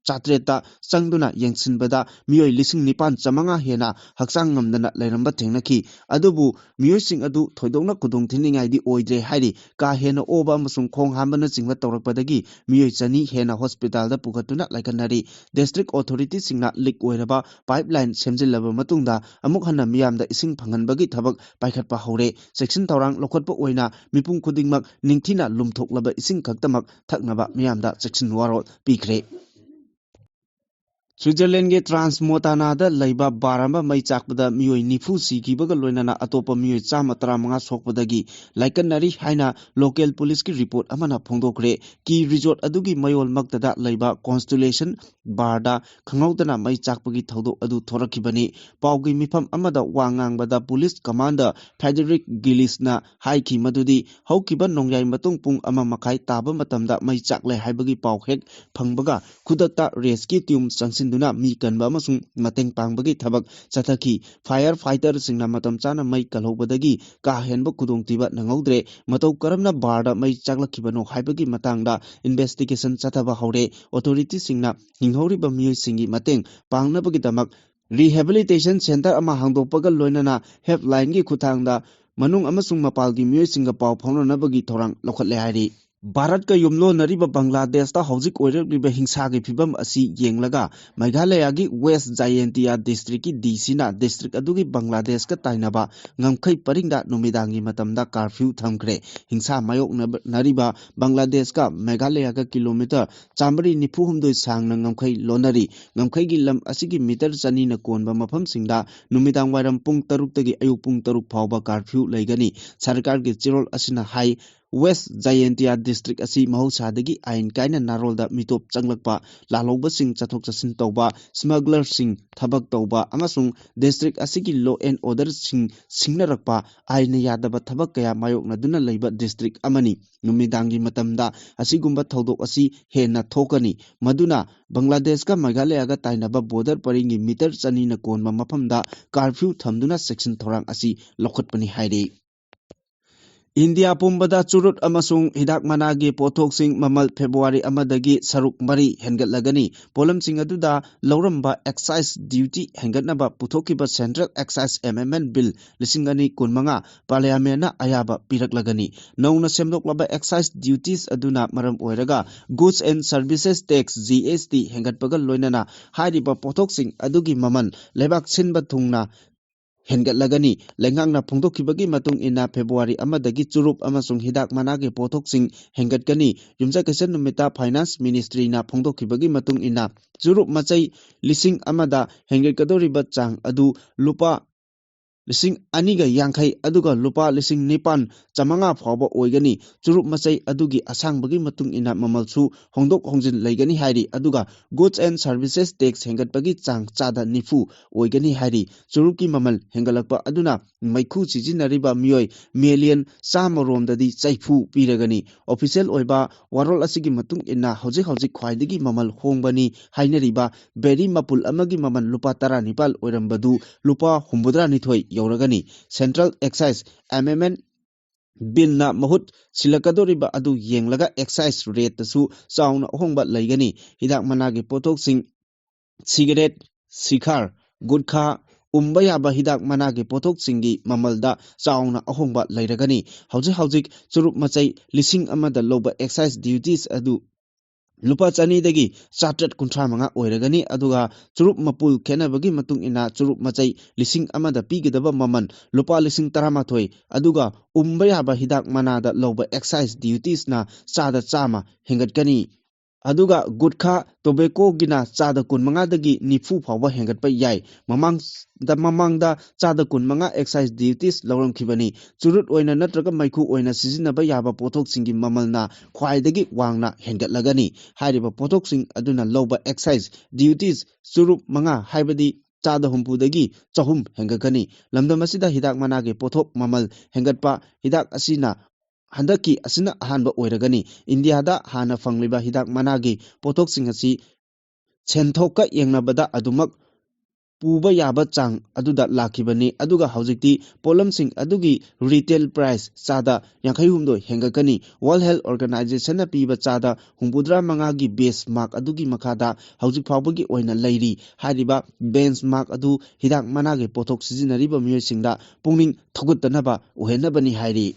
ꯆꯥꯇ꯭ꯔꯦꯠꯇ ꯆꯪꯗꯨꯅ ꯌꯦꯡꯁꯤꯟꯕꯗ ꯃꯤꯑꯣꯏ ꯂꯤꯁꯤꯡ ꯅꯤꯄꯥꯟ ꯆꯥꯃꯉꯥ ꯍꯦꯟꯅ ꯍꯛꯆꯥꯡ ꯉꯝꯗꯅ ꯂꯩꯔꯝꯕ ꯊꯦꯡꯅꯈꯤ꯫ ꯑꯗꯨꯕꯨ ꯃꯤꯑꯣꯏꯁꯤꯡ ꯑꯗꯨ ꯊꯣꯏꯗꯣꯛꯅ ꯈꯨꯗꯣꯡꯊꯤꯅꯤꯡꯉꯥꯏꯗꯤ ꯑꯣꯏꯗ꯭ꯔꯦ ꯍꯥꯏꯔꯤ꯫ ꯀꯥ ꯍꯦꯟꯅ ꯑꯣꯕ ꯑꯃꯁꯨꯡ ꯈꯣꯡ ꯍꯥꯝꯕꯅꯆꯤꯡꯕ ꯇꯧꯔꯛꯄꯗꯒꯤ ꯃꯤꯑꯣꯏ ꯆꯅꯤ ꯍꯦꯟꯅ ꯍꯣꯁꯄꯤꯇꯥꯜꯗ ꯄꯨꯈꯠꯇꯨꯅ ꯂꯩꯈꯠꯅꯔꯤ꯫ ꯗꯤꯁꯇ꯭ꯔꯤꯛ ꯑꯣꯊꯣꯔꯤꯇꯤꯁꯤꯡꯅ ꯂꯤꯛ ꯑꯣꯏꯔꯕ ꯄꯥꯏꯞꯂꯥꯏꯟ ꯁꯦꯝꯖꯤꯜꯂꯕ ꯃꯇꯨꯡꯗ ꯑꯃꯨꯛ ꯍꯟꯅ ꯃꯤꯌꯥꯝꯗ ꯏꯁꯤꯡ ꯐꯪꯍꯟꯕꯒꯤ ꯊꯕꯛ ꯄꯥꯏꯈꯠꯄ ꯍꯧꯔꯦ꯫ ꯆꯦꯛꯁꯤꯟ ꯊꯧꯔꯥꯡ ꯂꯧꯈꯠꯄ ꯑꯣꯏꯅ ꯃꯤꯄꯨꯝ ꯈꯨꯗꯤꯡꯃꯛ ꯅꯤꯡꯊꯤꯅ ꯂꯨꯝꯊꯣꯛꯂꯕ ꯏꯁꯤꯡ ꯈꯛꯇꯃꯛ ꯊꯛꯅꯕ ꯃꯤꯌꯥꯝꯗ ꯆꯦꯛꯁꯤꯟ ꯋꯥꯔꯣꯜ ꯄꯤꯈ꯭ꯔꯦ꯫ ꯁ꯭ꯋꯤꯖꯔꯂꯦꯟꯒꯤ ꯇ꯭ꯔꯥꯟꯁꯃꯣꯇꯥꯅꯥꯗ ꯂꯩꯕ ꯕꯥꯔ ꯑꯃ ꯃꯩ ꯆꯥꯛꯄꯗ ꯃꯤꯑꯣꯏ ꯅꯤꯐꯨ ꯁꯤꯈꯤꯕꯒ ꯂꯣꯏꯅꯅ ꯑꯇꯣꯞꯄ ꯃꯤꯑꯣꯏ ꯆꯥꯝꯃ ꯇꯔꯥꯃꯉꯥ ꯁꯣꯛꯄꯗꯒꯤ ꯂꯥꯏꯀꯠꯅꯔꯤ ꯍꯥꯏꯅ ꯂꯣꯀꯦꯜ ꯄꯨꯂꯤꯁꯀꯤ ꯔꯤꯄꯣꯔꯠ ꯑꯃꯅ ꯐꯣꯡꯗꯣꯛꯈ꯭ꯔꯦ꯫ ꯀꯤ ꯔꯤꯖꯣꯔꯠ ꯑꯗꯨꯒꯤ ꯃꯌꯣꯜꯃꯛꯇꯗ ꯂꯩꯕ ꯀꯣꯟꯁꯇꯨꯂꯦꯁꯟ ꯕꯥꯔꯗ ꯈꯪꯍꯧꯗꯅ ꯃꯩ ꯆꯥꯛꯄꯒꯤ ꯊꯧꯗꯣꯛ ꯑꯗꯨ ꯊꯣꯔꯛꯈꯤꯕꯅꯤ꯫ ꯄꯥꯎꯒꯤ ꯃꯤꯐꯝ ꯑꯃꯗ ꯋꯥ ꯉꯥꯡꯕꯗ ꯄꯨꯂꯤꯁ ꯀꯃꯥꯟꯗꯔ ꯐꯦꯗꯔꯤꯛ ꯒꯤꯂꯤꯁꯅ ꯍꯥꯏꯈꯤ ꯃꯗꯨꯗꯤ ꯍꯧꯈꯤꯕ ꯅꯣꯡꯌꯥꯏ ꯃꯇꯨꯡ ꯄꯨꯡ ꯑꯃ ꯃꯈꯥꯏ ꯇꯥꯕ ꯃꯇꯝꯗ ꯃꯩ ꯆꯥꯛꯂꯦ ꯍꯥꯏꯕꯒꯤ ꯄꯥꯎ ꯍꯦꯛ ꯐꯪꯕꯒ ꯈꯨꯗꯛꯇ ꯔꯦꯁꯀ꯭ꯌꯨ ꯇꯤꯝ ꯆꯪꯁꯤꯟꯗꯨꯅ ꯃꯤ ꯀꯟꯕ ꯑꯃꯁꯨꯡ ꯃꯇꯦꯡ ꯄꯥꯡꯕꯒꯤ ꯊꯕꯛ ꯆꯠꯊꯈꯤ꯫ ꯐꯥꯌꯔ ꯐꯥꯏꯇꯔꯁꯤꯡꯅ ꯃꯇꯝ ꯆꯥꯅ ꯃꯩ ꯀꯜꯍꯧꯕꯗꯒꯤ ꯀꯥ ꯍꯦꯟꯕ ꯈꯨꯗꯣꯡꯊꯤꯕ ꯅꯪꯍꯧꯗ꯭ꯔꯦ꯫ ꯃꯇꯧ ꯀꯔꯝꯅ ꯕꯥꯔꯗ ꯃꯩ ꯆꯥꯛꯂꯛꯈꯤꯕꯅꯣ ꯍꯥꯏꯕꯒꯤ ꯃꯇꯥꯡꯗ ꯏꯟꯚꯦꯁꯇꯤꯒꯦꯁꯟ ꯆꯠꯊꯕ ꯍꯧꯔꯦ꯫ ꯑꯣꯊꯣꯔꯤꯇꯤꯁꯤꯡꯅ ꯍꯤꯡꯍꯧꯔꯤꯕ ꯃꯤꯑꯣꯏꯁꯤꯡꯒꯤ ꯃꯇꯦꯡ ꯄꯥꯡꯅꯕꯒꯤꯗꯃꯛ ꯔꯤꯍꯦꯕꯤꯂꯤꯇꯦꯁꯟ ꯁꯦꯟꯇꯔ ꯑꯃ ꯍꯥꯡꯗꯣꯛꯄꯒ ꯂꯣꯏꯅꯅ ꯍꯦꯜꯞꯂꯥꯏꯟꯒꯤ ꯈꯨꯠꯊꯥꯡꯗ ꯃꯅꯨꯡ ꯑꯃꯁꯨꯡ ꯃꯄꯥꯜꯒꯤ ꯃꯤꯑꯣꯏꯁꯤꯡꯒ ꯄꯥꯎ ꯐꯥꯎꯅꯅꯕꯒꯤ ꯊꯧꯔꯥꯡ ꯂꯧꯈꯠꯂꯦ ꯍꯥꯏꯔꯤ꯫ ꯚꯥꯔꯠꯀ ꯌꯨꯝꯂꯣꯟꯅꯔꯤꯕ ꯕꯪꯒ꯭ꯂꯥꯗꯦꯁꯇ ꯍꯧꯖꯤꯛ ꯑꯣꯏꯔꯛꯂꯤꯕ ꯍꯤꯡꯁꯥꯒꯤ ꯐꯤꯕꯝ ꯑꯁꯤ ꯌꯦꯡꯂꯒ ꯃꯦꯘꯥꯂꯌꯥꯒꯤ ꯋꯦꯁ ꯖꯥꯌꯦꯟꯇꯤꯌꯥ ꯗꯤꯁꯇ꯭ꯔꯤꯛꯀꯤ ꯗꯤ ꯁꯤꯅ ꯗꯤꯁꯇ꯭ꯔꯤꯛ ꯑꯗꯨꯒꯤ ꯕꯪꯒ꯭ꯂꯥꯗꯦꯁꯀ ꯇꯥꯏꯅꯕ ꯉꯝꯈꯩ ꯄꯔꯤꯡꯗ ꯅꯨꯃꯤꯗꯥꯡꯒꯤ ꯃꯇꯝꯗ ꯀꯥꯔꯐ꯭ꯌꯨ ꯊꯝꯈ꯭ꯔꯦ꯫ ꯍꯤꯡꯁꯥ ꯃꯥꯌꯣꯛꯅꯔꯤꯕ ꯕꯪꯒ꯭ꯂꯥꯗꯦꯁꯀ ꯃꯦꯘꯥꯂꯌꯥꯒ ꯀꯤꯂꯣꯃꯤꯇꯔ ꯆꯥꯃꯔꯤ ꯅꯤꯐꯨ ꯍꯨꯝꯗꯣꯏ ꯁꯥꯡꯅ ꯉꯝꯈꯩ ꯂꯣꯟꯅꯔꯤ꯫ ꯉꯝꯈꯩꯒꯤ ꯂꯝ ꯑꯁꯤꯒꯤ ꯃꯤꯇꯔ ꯆꯅꯤꯅ ꯀꯣꯟꯕ ꯃꯐꯝꯁꯤꯡꯗ ꯅꯨꯃꯤꯗꯥꯡ ꯋꯥꯏꯔꯝ ꯄꯨꯡ ꯇꯔꯨꯛꯇꯒꯤ ꯑꯌꯨꯛ ꯄꯨꯡ ꯇꯔꯨꯛ ꯐꯥꯎꯕ ꯀꯥꯔꯐ꯭ꯌꯨ ꯂꯩꯒꯅꯤ꯫ ꯁꯔꯀꯥꯔꯒꯤ ꯆꯦꯔꯣꯜ ꯑꯁꯤꯅ ꯍꯥꯏ, ꯋꯦꯁ ꯖꯥꯌꯦꯟꯇꯤꯌꯥ ꯗꯤꯁꯇ꯭ꯔꯤꯛ ꯑꯁꯤ ꯃꯍꯧꯁꯥꯗꯒꯤ ꯑꯥꯏꯟ ꯀꯥꯏꯅ ꯅꯥꯔꯣꯜꯗ ꯃꯤꯇꯣꯞ ꯆꯪꯂꯛꯄ, ꯂꯥꯜꯍꯧꯕꯁꯤꯡ ꯆꯠꯊꯣꯛ ꯆꯠꯁꯤꯟ ꯇꯧꯕ, ꯁ꯭ꯃꯒꯂꯔꯁꯤꯡ ꯊꯕꯛ ꯇꯧꯕ ꯑꯃꯁꯨꯡ ꯗꯤꯁꯇ꯭ꯔꯤꯛ ꯑꯁꯤꯒꯤ ꯂꯣ ꯑꯦꯟ ꯑꯣꯔꯗꯔꯁꯤꯡ ꯁꯤꯡꯅꯔꯛꯄ, ꯑꯥꯏꯟꯅ ꯌꯥꯗꯕ ꯊꯕꯛ ꯀꯌꯥ ꯃꯥꯌꯣꯛꯅꯗꯨꯅ ꯂꯩꯕ ꯗꯤꯁꯇ꯭ꯔꯤꯛ ꯑꯃꯅꯤ꯫ ꯅꯨꯃꯤꯗꯥꯡꯒꯤ ꯃꯇꯝꯗ ꯑꯁꯤꯒꯨꯝꯕ ꯊꯧꯗꯣꯛ ꯑꯁꯤ ꯍꯦꯟꯅ ꯊꯣꯛꯀꯅꯤ, ꯃꯗꯨꯅ ꯕꯪꯒ꯭ꯂꯥꯗꯦꯁꯀ ꯃꯦꯘꯥꯂꯌꯥꯒ ꯇꯥꯏꯅꯕ ꯕꯣꯔꯗꯔ ꯄꯔꯤꯡꯒꯤ ꯃꯤꯇꯔ ꯆꯅꯤꯅ ꯀꯣꯟꯕ ꯃꯐꯝꯗ ꯀꯥꯔꯐ꯭ꯌꯨ ꯊꯝꯗꯨꯅ ꯆꯦꯛꯁꯤꯟ ꯊꯧꯔꯥꯡ ꯑꯁꯤ ꯂꯧꯈꯠꯄꯅꯤ ꯍꯥꯏꯔꯤ꯫ ꯏꯟꯗꯤꯌꯥ ꯄꯨꯝꯕꯗ ꯆꯨꯔꯨꯠ ꯑꯃꯁꯨꯡ ꯍꯤꯗꯥꯛ ꯃꯅꯥꯒꯤ ꯄꯣꯠꯊꯣꯛꯁꯤꯡ ꯃꯃꯜ ꯐꯦꯕ꯭ꯔꯨꯋꯥꯔꯤ ꯑꯃꯗꯒꯤ ꯁꯔꯨꯛ ꯃꯔꯤ ꯍꯦꯟꯒꯠꯂꯒꯅꯤ꯫ ꯄꯣꯠꯂꯝꯁꯤꯡ ꯑꯗꯨꯗ ꯂꯧꯔꯝꯕ ꯑꯦꯛꯁꯥꯏꯖ ꯗ꯭ꯌꯨꯇꯤ ꯍꯦꯟꯒꯠꯅꯕ ꯄꯨꯊꯣꯛꯈꯤꯕ ꯁꯦꯟꯇ꯭ꯔꯦꯜ ꯑꯦꯛꯁꯥꯏꯖ ꯑꯦꯃꯦꯟꯃꯦꯟ ꯕꯤꯜ ꯂꯤꯁꯤꯡ ꯑꯅꯤ ꯀꯨꯟꯃꯉꯥ ꯄꯥꯔꯂꯤꯌꯥꯃꯦꯟꯅ ꯑꯌꯥꯕ ꯄꯤꯔꯛꯂꯒꯅꯤ꯫ ꯅꯧꯅ ꯁꯦꯝꯗꯣꯛꯂꯕ ꯑꯦꯛꯁꯥꯏꯖ ꯗ꯭ꯌꯨꯇꯤꯁ ꯑꯗꯨꯅ ꯃꯔꯝ ꯑꯣꯏꯔꯒ Goods and Services Tax, G S T, ꯍꯦꯟꯒꯠꯄꯒ ꯂꯣꯏꯅꯅ ꯍꯥꯏꯔꯤꯕ ꯄꯣꯠꯊꯣꯛꯁꯤꯡ ꯑꯗꯨꯒꯤ ꯃꯃꯜ ꯂꯩꯕꯥꯛ ꯁꯤꯟꯕ ꯊꯨꯡꯅ ꯍꯦꯟꯒꯠꯂꯒꯅꯤ꯫ ꯂꯩꯉꯥꯛꯅ ꯐꯣꯡꯗꯣꯛꯈꯤꯕꯒꯤ ꯃꯇꯨꯡ ꯏꯟꯅ, ꯐꯦꯕ꯭ꯔꯨꯋꯥꯔꯤ ꯑꯃꯗꯒꯤ ꯆꯨꯔꯨꯞ ꯑꯃꯁꯨꯡ ꯍꯤꯗꯥꯛ ꯃꯅꯥꯒꯤ ꯄꯣꯠꯊꯣꯛꯁꯤꯡ ꯍꯦꯟꯒꯠꯀꯅꯤ꯫ ꯌꯨꯝꯁꯀꯩꯁ ꯅꯨꯃꯤꯠꯇ ꯐꯥꯏꯅꯥꯟꯁ ꯃꯤꯅꯤꯁꯇ꯭ꯔꯤꯅ ꯐꯣꯡꯗꯣꯛꯈꯤꯕꯒꯤ ꯃꯇꯨꯡ ꯏꯟꯅ, ꯆꯨꯔꯨꯞ ꯃꯆꯩ ꯂꯤꯁꯤꯡ ꯑꯃꯗ ꯍꯦꯟꯒꯠꯀꯗꯧꯔꯤꯕ ꯆꯥꯡ ꯑꯗꯨ ꯂꯨꯄꯥ ꯂꯤꯁꯤꯡ ꯑꯅꯤꯒ ꯌꯥꯡꯈꯩ ꯑꯗꯨꯒ ꯂꯨꯄꯥ ꯂꯤꯁꯤꯡ ꯅꯤꯄꯥꯟ ꯆꯥꯃꯉꯥ ꯐꯥꯎꯕ ꯑꯣꯏꯒꯅꯤ꯫ ꯆꯨꯔꯨꯞ ꯃꯆꯩ ꯑꯗꯨꯒꯤ ꯑꯁꯥꯡꯕꯒꯤ ꯃꯇꯨꯡ ꯏꯟꯅ ꯃꯃꯜꯁꯨ ꯍꯣꯡꯗꯣꯛ ꯍꯣꯡꯖꯤꯟ ꯂꯩꯒꯅꯤ ꯍꯥꯏꯔꯤ꯫ ꯑꯗꯨꯒ Goods and Services Tax ꯍꯦꯟꯒꯠꯄꯒꯤ ꯆꯥꯡ ꯆꯥꯗ ꯅꯤꯐꯨ ꯑꯣꯏꯒꯅꯤ ꯍꯥꯏꯔꯤ꯫ ꯆꯨꯔꯨꯞꯀꯤ ꯃꯃꯜ ꯍꯦꯟꯒꯠꯂꯛꯄ ꯑꯗꯨꯅ ꯃꯩꯈꯨ ꯁꯤꯖꯤꯟꯅꯔꯤꯕ ꯃꯤꯑꯣꯏ ꯃꯤꯂꯤꯌꯟ ꯆꯥꯝꯃ ꯔꯣꯝꯗꯗꯤ ꯆꯩꯐꯨ ꯄꯤꯔꯒꯅꯤ꯫ ꯑꯣꯐꯤꯁꯤꯌꯦꯜ ꯑꯣꯏꯕ ꯋꯥꯔꯣꯜ ꯑꯁꯤꯒꯤ ꯃꯇꯨꯡ ꯏꯟꯅ, ꯍꯧꯖꯤꯛ ꯍꯧꯖꯤꯛ ꯈ꯭ꯋꯥꯏꯗꯒꯤ ꯃꯃꯜ ꯍꯣꯡꯕꯅꯤ ꯍꯥꯏꯅꯔꯤꯕ ꯕꯦꯔꯤ ꯃꯄꯨꯜ ꯑꯃꯒꯤ ꯃꯃꯜ ꯂꯨꯄꯥ ꯇꯔꯥꯅꯤꯄꯥꯜ ꯑꯣꯏꯔꯝꯕꯗꯨ ꯂꯨꯄꯥ ꯍꯨꯝꯐꯨꯇꯔꯥ ꯅꯤꯊꯣꯏ ꯌꯧꯔꯒꯅꯤ꯫ Central Excise Amendment Billꯅ ꯃꯍꯨꯠ ꯁꯤꯜꯂꯛꯀꯗꯧꯔꯤꯕ ꯑꯗꯨ ꯌꯦꯡꯂꯒ excise rateꯇꯁꯨ ꯆꯥꯎꯅ ꯑꯍꯣꯡꯕ ꯂꯩꯒꯅꯤ꯫ ꯍꯤꯗꯥꯛ ꯃꯅꯥꯒꯤ ꯄꯣꯠꯊꯣꯛꯁꯤꯡ, ꯁꯤꯒꯔꯦꯠ, ꯁꯤꯈꯥꯔ, ꯒꯨꯠꯈꯥ, ꯎꯝꯕ ꯌꯥꯕ ꯍꯤꯗꯥꯛ ꯃꯅꯥꯒꯤ ꯄꯣꯠꯊꯣꯛꯁꯤꯡꯒꯤ ꯃꯃꯜꯗ ꯆꯥꯎꯅ ꯑꯍꯣꯡꯕ ꯂꯩꯔꯒꯅꯤ꯫ ꯍꯧꯖꯤꯛ ꯍꯧꯖꯤꯛ ꯆꯨꯔꯨꯞ ꯃꯆꯩ ꯂꯤꯁꯤꯡ ꯑꯃꯗ ꯂꯧꯕ excise duties ꯑꯗꯨ ꯂꯨꯄꯥ ꯆꯅꯤꯗꯒꯤ ꯆꯥꯇ꯭ꯔꯦꯠ ꯀꯨꯟꯊ꯭ꯔꯥ ꯃꯉꯥ ꯑꯣꯏꯔꯒꯅꯤ꯫ ꯑꯗꯨꯒ ꯆꯨꯔꯨꯞ ꯃꯄꯨꯜ ꯈꯦꯠꯅꯕꯒꯤ ꯃꯇꯨꯡ ꯏꯟꯅ ꯆꯨꯔꯨꯞ ꯃꯆꯩ ꯂꯤꯁꯤꯡ ꯑꯃꯗ ꯄꯤꯒꯗꯕ ꯃꯃꯜ ꯂꯨꯄꯥ ꯂꯤꯁꯤꯡ ꯇꯔꯥꯃꯥꯊꯣꯏ, ꯑꯗꯨꯒ ꯎꯝꯕ ꯌꯥꯕ ꯍꯤꯗꯥꯛ ꯃꯅꯥꯗ ꯂꯧꯕ excise dutiesꯅ ꯆꯥꯗ ꯆꯥꯝꯃ ꯍꯦꯟꯒꯠꯀꯅꯤ꯫ ꯑꯗꯨꯒ ꯒꯨꯠꯈꯥ, ꯇꯣꯕꯦꯀꯣꯒꯤꯅ ꯆꯥꯗ ꯀꯨꯟꯃꯉꯥꯗꯒꯤ ꯅꯤꯐꯨ ꯐꯥꯎꯕ ꯍꯦꯟꯒꯠꯄ ꯌꯥꯏ꯫ ꯃꯃꯥꯡꯗ, ꯃꯃꯥꯡꯗ ꯆꯥꯗ ꯀꯨꯟꯃꯉꯥ excise duties ꯂꯧꯔꯝꯈꯤꯕꯅꯤ꯫ ꯆꯨꯔꯨꯠ ꯑꯣꯏꯅ ꯅꯠꯇ꯭ꯔꯒ ꯃꯩꯈꯨ ꯑꯣꯏꯅ ꯁꯤꯖꯤꯟꯅꯕ ꯌꯥꯕ ꯄꯣꯠꯊꯣꯛꯁꯤꯡꯒꯤ ꯃꯃꯜꯅ ꯈ꯭ꯋꯥꯏꯗꯒꯤ ꯋꯥꯡꯅ ꯍꯦꯟꯒꯠꯂꯒꯅꯤ꯫ ꯍꯥꯏꯔꯤꯕ ꯄꯣꯠꯊꯣꯛꯁꯤꯡ ꯑꯗꯨꯅ ꯂꯧꯕ excise duties ꯆꯨꯔꯨꯞ ꯃꯉꯥ, ꯍꯥꯏꯕꯗꯤ ꯆꯥꯗ ꯍꯨꯝꯐꯨꯗꯒꯤ ꯆꯍꯨꯝ ꯍꯦꯟꯒꯠꯀꯅꯤ꯫ ꯂꯝꯗꯝ ꯑꯁꯤꯗ ꯍꯤꯗꯥꯛ ꯃꯅꯥꯒꯤ ꯄꯣꯠꯊꯣꯛ ꯃꯃꯜ ꯍꯦꯟꯒꯠꯄ ꯍꯤꯗꯥꯛ ꯑꯁꯤꯅ ꯍꯟꯗꯛꯀꯤ ꯑꯁꯤꯅ ꯑꯍꯥꯟꯕ ꯑꯣꯏꯔꯒꯅꯤ꯫ ꯏꯟꯗꯤꯌꯥꯗ ꯍꯥꯟꯅ ꯐꯪꯂꯤꯕ ꯍꯤꯗꯥꯛ ꯃꯅꯥꯒꯤ ꯄꯣꯠꯊꯣꯛꯁꯤꯡ ꯑꯁꯤ ꯁꯦꯟꯊꯣꯛꯀ ꯌꯦꯡꯅꯕꯗ ꯑꯗꯨꯃꯛ ꯄꯨꯕ ꯌꯥꯕ ꯆꯥꯡ ꯑꯗꯨꯗ ꯂꯥꯛꯈꯤꯕꯅꯤ꯫ ꯑꯗꯨꯒ ꯍꯧꯖꯤꯛꯇꯤ ꯄꯣꯠꯂꯝꯁꯤꯡ ꯑꯗꯨꯒꯤ retail price ꯆꯥꯗ ꯌꯥꯡꯈꯩ ꯍꯨꯝꯗꯣꯏ ꯍꯦꯟꯒꯠꯀꯅꯤ꯫ World Health Organizationꯅ ꯄꯤꯕ ꯆꯥꯗ ꯍꯨꯝꯐꯨꯇꯔꯥ ꯃꯉꯥꯒꯤ benchmark ꯑꯗꯨꯒꯤ ꯃꯈꯥꯗ ꯍꯧꯖꯤꯛ ꯐꯥꯎꯕꯒꯤ ꯑꯣꯏꯅ ꯂꯩꯔꯤ꯫ ꯍꯥꯏꯔꯤꯕ benchmark ꯑꯗꯨ ꯍꯤꯗꯥꯛ ꯃꯅꯥꯒꯤ ꯄꯣꯠꯊꯣꯛ ꯁꯤꯖꯤꯟꯅꯔꯤꯕ ꯃꯤꯑꯣꯏꯁꯤꯡꯗ ꯄꯨꯛꯅꯤꯡ ꯊꯧꯒꯠꯇꯅꯕ ꯑꯣꯏꯍꯟꯅꯕꯅꯤ ꯍꯥꯏꯔꯤ꯫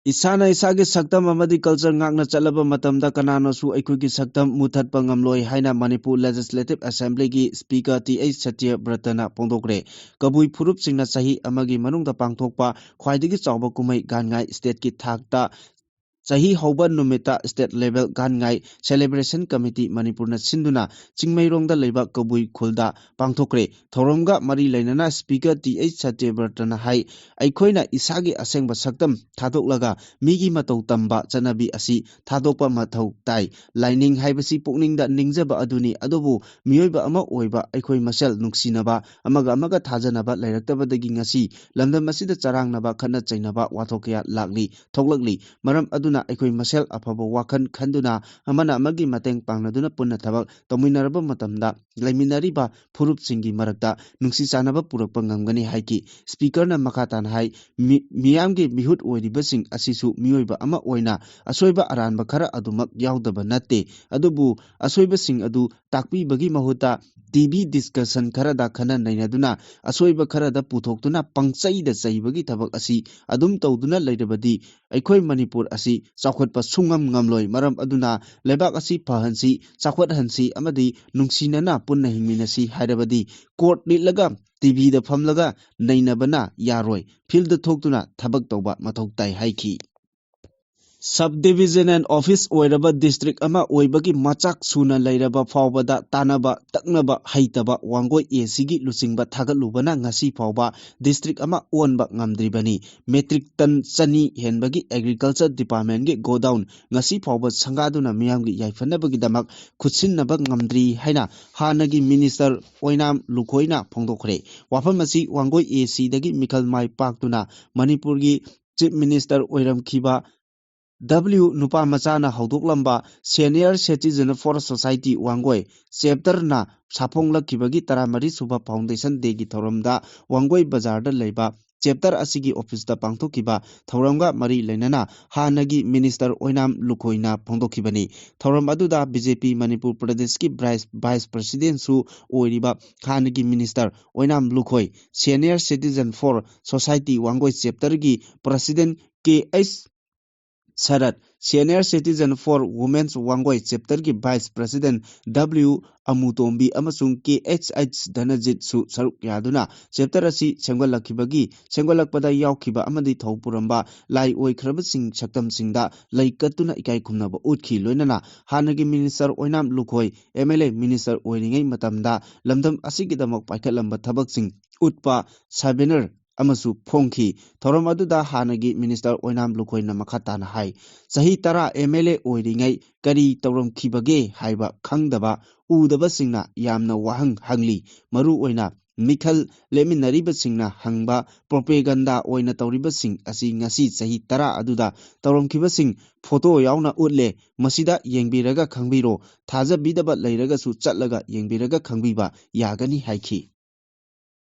ꯏꯁꯥꯅ ꯏꯁꯥꯒꯤ ꯁꯛꯇꯝ ꯑꯃꯗꯤ culture ꯉꯥꯛꯅ ꯆꯠꯂꯕ ꯃꯇꯝꯗ ꯀꯅꯥꯅꯁꯨ ꯑꯩꯈꯣꯏꯒꯤ ꯁꯛꯇꯝ ꯃꯨꯊꯠꯄ ꯉꯝꯂꯣꯏ ꯍꯥꯏꯅ ꯃꯅꯤꯄꯨꯔ Legislative Assemblyꯒꯤ Speaker ꯇꯤ ꯑꯩꯆ ꯁꯇ꯭ꯌꯕ꯭ꯔꯇꯅ ꯐꯣꯡꯗꯣꯛꯈ꯭ꯔꯦ꯫ ꯀꯕꯨꯏ ꯐꯨꯔꯨꯞꯁꯤꯡꯅ ꯆꯍꯤ ꯑꯃꯒꯤ ꯃꯅꯨꯡꯗ ꯄꯥꯡꯊꯣꯛꯄ ꯈ꯭ꯋꯥꯏꯗꯒꯤ ꯆꯥꯎꯕ ꯀꯨꯝꯍꯩ ꯒꯥꯟꯉꯥꯏ stateꯀꯤ ꯊꯥꯛꯇ ꯆꯍꯤ ꯍꯧꯕ ꯅꯨꯃꯤꯠꯇ state level ꯒꯥꯟꯉꯥꯏ celebration committee ꯃꯅꯤꯄꯨꯔꯅ ꯁꯤꯟꯗꯨꯅ ꯆꯤꯡꯃꯩꯔꯣꯡꯗ ꯂꯩꯕ ꯀꯕꯨꯏ ꯈꯨꯜꯗ ꯄꯥꯡꯊꯣꯛꯈ꯭ꯔꯦ꯫ ꯊꯧꯔꯝꯒ ꯃꯔꯤ ꯂꯩꯅꯅ Speaker ꯇꯤ ꯑꯩꯆ ꯁꯇ꯭ꯌꯕ꯭ꯔꯇꯅ ꯍꯥꯏ, ꯑꯩꯈꯣꯏꯅ ꯏꯁꯥꯒꯤ ꯑꯁꯦꯡꯕ ꯁꯛꯇꯝ ꯊꯥꯗꯣꯛꯂꯒ ꯃꯤꯒꯤ ꯃꯇꯧ ꯇꯝꯕ ꯆꯠꯅꯕꯤ ꯑꯁꯤ ꯊꯥꯗꯣꯛꯄ ꯃꯊꯧ ꯇꯥꯏ꯫ ꯂꯥꯏꯅꯤꯡ ꯍꯥꯏꯕꯁꯤ ꯄꯨꯛꯅꯤꯡꯗ ꯅꯤꯡꯖꯕ ꯑꯗꯨꯅꯤ, ꯑꯗꯨꯕꯨ ꯃꯤꯑꯣꯏꯕ ꯑꯃ ꯑꯣꯏꯕ ꯑꯩꯈꯣꯏ ꯃꯁꯦꯜ ꯅꯨꯡꯁꯤꯅꯕ, ꯑꯃꯒ ꯑꯃꯒ ꯊꯥꯖꯅꯕ ꯂꯩꯔꯛꯇꯕꯗꯒꯤ ꯉꯁꯤ ꯂꯝꯗꯝ ꯑꯁꯤꯗ ꯆꯔꯥꯡꯅꯕ, ꯈꯠꯅ ꯆꯩꯅꯕ, ꯋꯥꯊꯣꯛ ꯀꯌꯥ ꯂꯥꯛꯂꯤ, ꯊꯣꯛꯂꯛꯂꯤ꯫ ꯃꯔꯝ ꯑꯗꯨꯅ ꯑꯩꯈꯣꯏ ꯃꯁꯦꯜ ꯑꯐꯕ ꯋꯥꯈꯜ ꯈꯟꯗꯨꯅ ꯑꯃꯅ ꯑꯃꯒꯤ ꯃꯇꯦꯡ ꯄꯥꯡꯅꯗꯨꯅ ꯄꯨꯟꯅ ꯊꯕꯛ ꯇꯧꯃꯤꯟꯅꯔꯕ ꯃꯇꯝꯗ ꯂꯩꯃꯤꯟꯅꯔꯤꯕ ꯐꯨꯔꯨꯞꯁꯤꯡꯒꯤ ꯃꯔꯛꯇ ꯅꯨꯡꯁꯤ ꯆꯥꯟꯅꯕ ꯄꯨꯔꯛꯄ ꯉꯝꯒꯅꯤ ꯍꯥꯏꯈꯤ꯫ Speakerꯅ ꯃꯈꯥ ꯇꯥꯅ ꯍꯥꯏ, "ꯃꯤ-, ꯃꯤꯌꯥꯝꯒꯤ ꯃꯤꯍꯨꯠ ꯑꯣꯏꯔꯤꯕꯁꯤꯡ ꯑꯁꯤꯁꯨ ꯃꯤꯑꯣꯏꯕ ꯑꯃ ꯑꯣꯏꯅ ꯑꯁꯣꯏꯕ ꯑꯔꯥꯟꯕ ꯈꯔ ꯑꯗꯨꯃꯛ ꯌꯥꯎꯗꯕ ꯅꯠꯇꯦ꯫ ꯑꯗꯨꯕꯨ ꯑꯁꯣꯏꯕꯁꯤꯡ ꯑꯗꯨ ꯇꯥꯛꯄꯤꯕꯒꯤ ꯃꯍꯨꯠꯇ T V discussion ꯈꯔꯗ ꯈꯟꯅ ꯅꯩꯅꯗꯨꯅ ꯑꯁꯣꯏꯕ ꯈꯔꯗ ꯄꯨꯊꯣꯛꯇꯨꯅ ꯄꯪꯆꯩꯗ ꯆꯩꯕꯒꯤ ꯊꯕꯛ ꯑꯁꯤ ꯑꯗꯨꯝ ꯇꯧꯗꯨꯅ ꯂꯩꯔꯕꯗꯤ ꯑꯩꯈꯣꯏ ꯃꯅꯤꯄꯨꯔ ꯑꯁꯤ ꯆꯥꯎꯈꯠꯄ ꯁꯨꯡꯉꯝ ꯉꯝꯂꯣꯏ꯫ ꯃꯔꯝ ꯑꯗꯨꯅ ꯂꯩꯕꯥꯛ ꯑꯁꯤ ꯐꯍꯟꯁꯤ, ꯆꯥꯎꯈꯠꯍꯟꯁꯤ ꯑꯃꯗꯤ ꯅꯨꯡꯁꯤꯅꯅ ꯄꯨꯟꯅ ꯍꯤꯡꯃꯤꯟꯅꯁꯤ ꯍꯥꯏꯔꯕꯗꯤ court ꯂꯤꯠꯂꯒ T Vꯗ ꯐꯝꯂꯒ ꯅꯩꯅꯕꯅ ꯌꯥꯔꯣꯏ꯫ Fieldꯗ ꯊꯣꯛꯇꯨꯅ ꯊꯕꯛ ꯇꯧꯕ ꯃꯊꯧ ꯇꯥꯏ" ꯍꯥꯏꯈꯤ꯫ Sub division and office ꯑꯣꯏꯔꯕ district ꯑꯃ ꯑꯣꯏꯕꯒꯤ ꯃꯆꯥꯛ ꯁꯨꯅ ꯂꯩꯔꯕ ꯐꯥꯎꯕꯗ ꯇꯥꯅꯕ ꯇꯛꯅꯕ ꯍꯩꯇꯕ ꯋꯥꯡꯒꯣꯏ ACꯒꯤ ꯂꯨꯆꯤꯡꯕ ꯊꯥꯒꯠꯂꯨꯕꯅ ꯉꯁꯤ ꯐꯥꯎꯕ district ꯑꯃ ꯑꯣꯟꯕ ꯉꯝꯗ꯭ꯔꯤꯕꯅꯤ꯫ Metric ton ꯆꯅꯤ ꯍꯦꯟꯕꯒꯤ Agriculture Departmentꯒꯤ godown ꯉꯁꯤ ꯐꯥꯎꯕ ꯁꯪꯒꯥꯗꯨꯅ ꯃꯤꯌꯥꯝꯒꯤ ꯌꯥꯏꯐꯅꯕꯒꯤꯗꯃꯛ ꯈꯨꯠꯁꯤꯟꯅꯕ ꯉꯝꯗ꯭ꯔꯤ ꯍꯥꯏꯅ ꯍꯥꯟꯅꯒꯤ minister ꯑꯣꯏꯅꯥꯝ ꯂꯨꯈꯣꯏꯅ ꯐꯣꯡꯗꯣꯛꯈ꯭ꯔꯦ꯫ ꯋꯥꯐꯝ ꯑꯁꯤ ꯋꯥꯡꯒꯣꯏ ACꯗꯒꯤ ꯃꯤꯈꯜ ꯃꯥꯏ ꯄꯥꯛꯇꯨꯅ ꯃꯅꯤꯄꯨꯔꯒꯤ Chief Minister ꯑꯣꯏꯔꯝꯈꯤꯕ W ꯅꯨꯄꯥ ꯃꯆꯥꯅ ꯍꯧꯗꯣꯛꯂꯝꯕ Senior Citizen for Society Wangoi chapterꯅ ꯁꯥꯐꯣꯡꯂꯛꯈꯤꯕꯒꯤ ꯇꯔꯥꯃꯔꯤ ꯁꯨꯕ Foundation Dayꯒꯤ ꯊꯧꯔꯝꯗ ꯋꯥꯡꯒꯣꯏ ꯕꯖꯥꯔꯗ ꯂꯩꯕ chapter ꯑꯁꯤꯒꯤ officeꯇ ꯄꯥꯡꯊꯣꯛꯈꯤꯕ ꯊꯧꯔꯝꯒ ꯃꯔꯤ ꯂꯩꯅꯅ ꯍꯥꯟꯅꯒꯤ minister ꯑꯣꯏꯅꯥꯝ ꯂꯨꯈꯣꯏꯅ ꯐꯣꯡꯗꯣꯛꯈꯤꯕꯅꯤ꯫ ꯊꯧꯔꯝ ꯑꯗꯨꯗ BJP ꯃꯅꯤꯄꯨꯔ ꯄ꯭ꯔꯗꯦꯁꯀꯤ vice, vice presidentꯁꯨ ꯑꯣꯏꯔꯤꯕ ꯍꯥꯟꯅꯒꯤ minister Oinam Lukhoi, Senior Citizen for Society Wangoi chapterꯒꯤ president K H shirt, Senior Citizen for Women's Wangoi chapter ꯒꯤ vice president W ꯑꯃꯨꯇꯣꯝꯕꯤ ꯑꯃꯁꯨꯡ K H H ꯙꯅꯖꯤꯠꯁꯨ ꯁꯔꯨꯛ ꯌꯥꯗꯨꯅ chapter ꯑꯁꯤ ꯁꯦꯝꯒꯠꯂꯛꯈꯤꯕꯒꯤ, ꯁꯦꯝꯒꯠꯂꯛꯄꯗ ꯌꯥꯎꯈꯤꯕ ꯑꯃꯗꯤ ꯊꯧ ꯄꯨꯔꯝꯕ ꯂꯥꯏ ꯑꯣꯏꯈ꯭ꯔꯕꯁꯤꯡ ꯁꯛꯇꯝꯁꯤꯡꯗ ꯂꯩ ꯀꯠꯇꯨꯅ ꯏꯀꯥꯏ ꯈꯨꯝꯅꯕ ꯎꯠꯈꯤ꯫ ꯂꯣꯏꯅꯅ ꯍꯥꯟꯅꯒꯤ minister Oinam Lukhoi, M L A minister ꯑꯣꯏꯔꯤꯉꯩ ꯃꯇꯝꯗ ꯂꯝꯗꯝ ꯑꯁꯤꯒꯤꯗꯃꯛ ꯄꯥꯏꯈꯠꯂꯝꯕ ꯊꯕꯛꯁꯤꯡ ꯎꯠꯄ souvenir ꯑꯃꯁꯨ ꯐꯣꯡꯈꯤ꯫ ꯊꯧꯔꯝ ꯑꯗꯨꯗ ꯍꯥꯟꯅꯒꯤ minister ꯑꯣꯏꯅꯥꯝ ꯂꯨꯈꯣꯏꯅ ꯃꯈꯥ ꯇꯥꯅ ꯍꯥꯏ, ꯆꯍꯤ ꯇꯔꯥ M L A ꯑꯣꯏꯔꯤꯉꯩ ꯀꯔꯤ ꯇꯧꯔꯝꯈꯤꯕꯒꯦ ꯍꯥꯏꯕ ꯈꯪꯗꯕ ꯎꯗꯕꯁꯤꯡꯅ ꯌꯥꯝꯅ ꯋꯥꯍꯪ ꯍꯪꯂꯤ꯫ ꯃꯔꯨ ꯑꯣꯏꯅ ꯃꯤꯈꯜ ꯂꯦꯞꯃꯤꯟꯅꯔꯤꯕꯁꯤꯡꯅ ꯍꯪꯕ propaganda ꯑꯣꯏꯅ ꯇꯧꯔꯤꯕꯁꯤꯡ ꯑꯁꯤ ꯉꯁꯤ ꯆꯍꯤ ꯇꯔꯥ ꯑꯗꯨꯗ ꯇꯧꯔꯝꯈꯤꯕꯁꯤꯡ photo ꯌꯥꯎꯅ ꯎꯠꯂꯦ꯫ ꯃꯁꯤꯗ ꯌꯦꯡꯕꯤꯔꯒ ꯈꯪꯕꯤꯔꯣ꯫ ꯊꯥꯖꯕꯤꯗꯕ ꯂꯩꯔꯒꯁꯨ ꯆꯠꯂꯒ ꯌꯦꯡꯕꯤꯔꯒ ꯈꯪꯕꯤꯕ ꯌꯥꯒꯅꯤ ꯍꯥꯏꯈꯤ꯫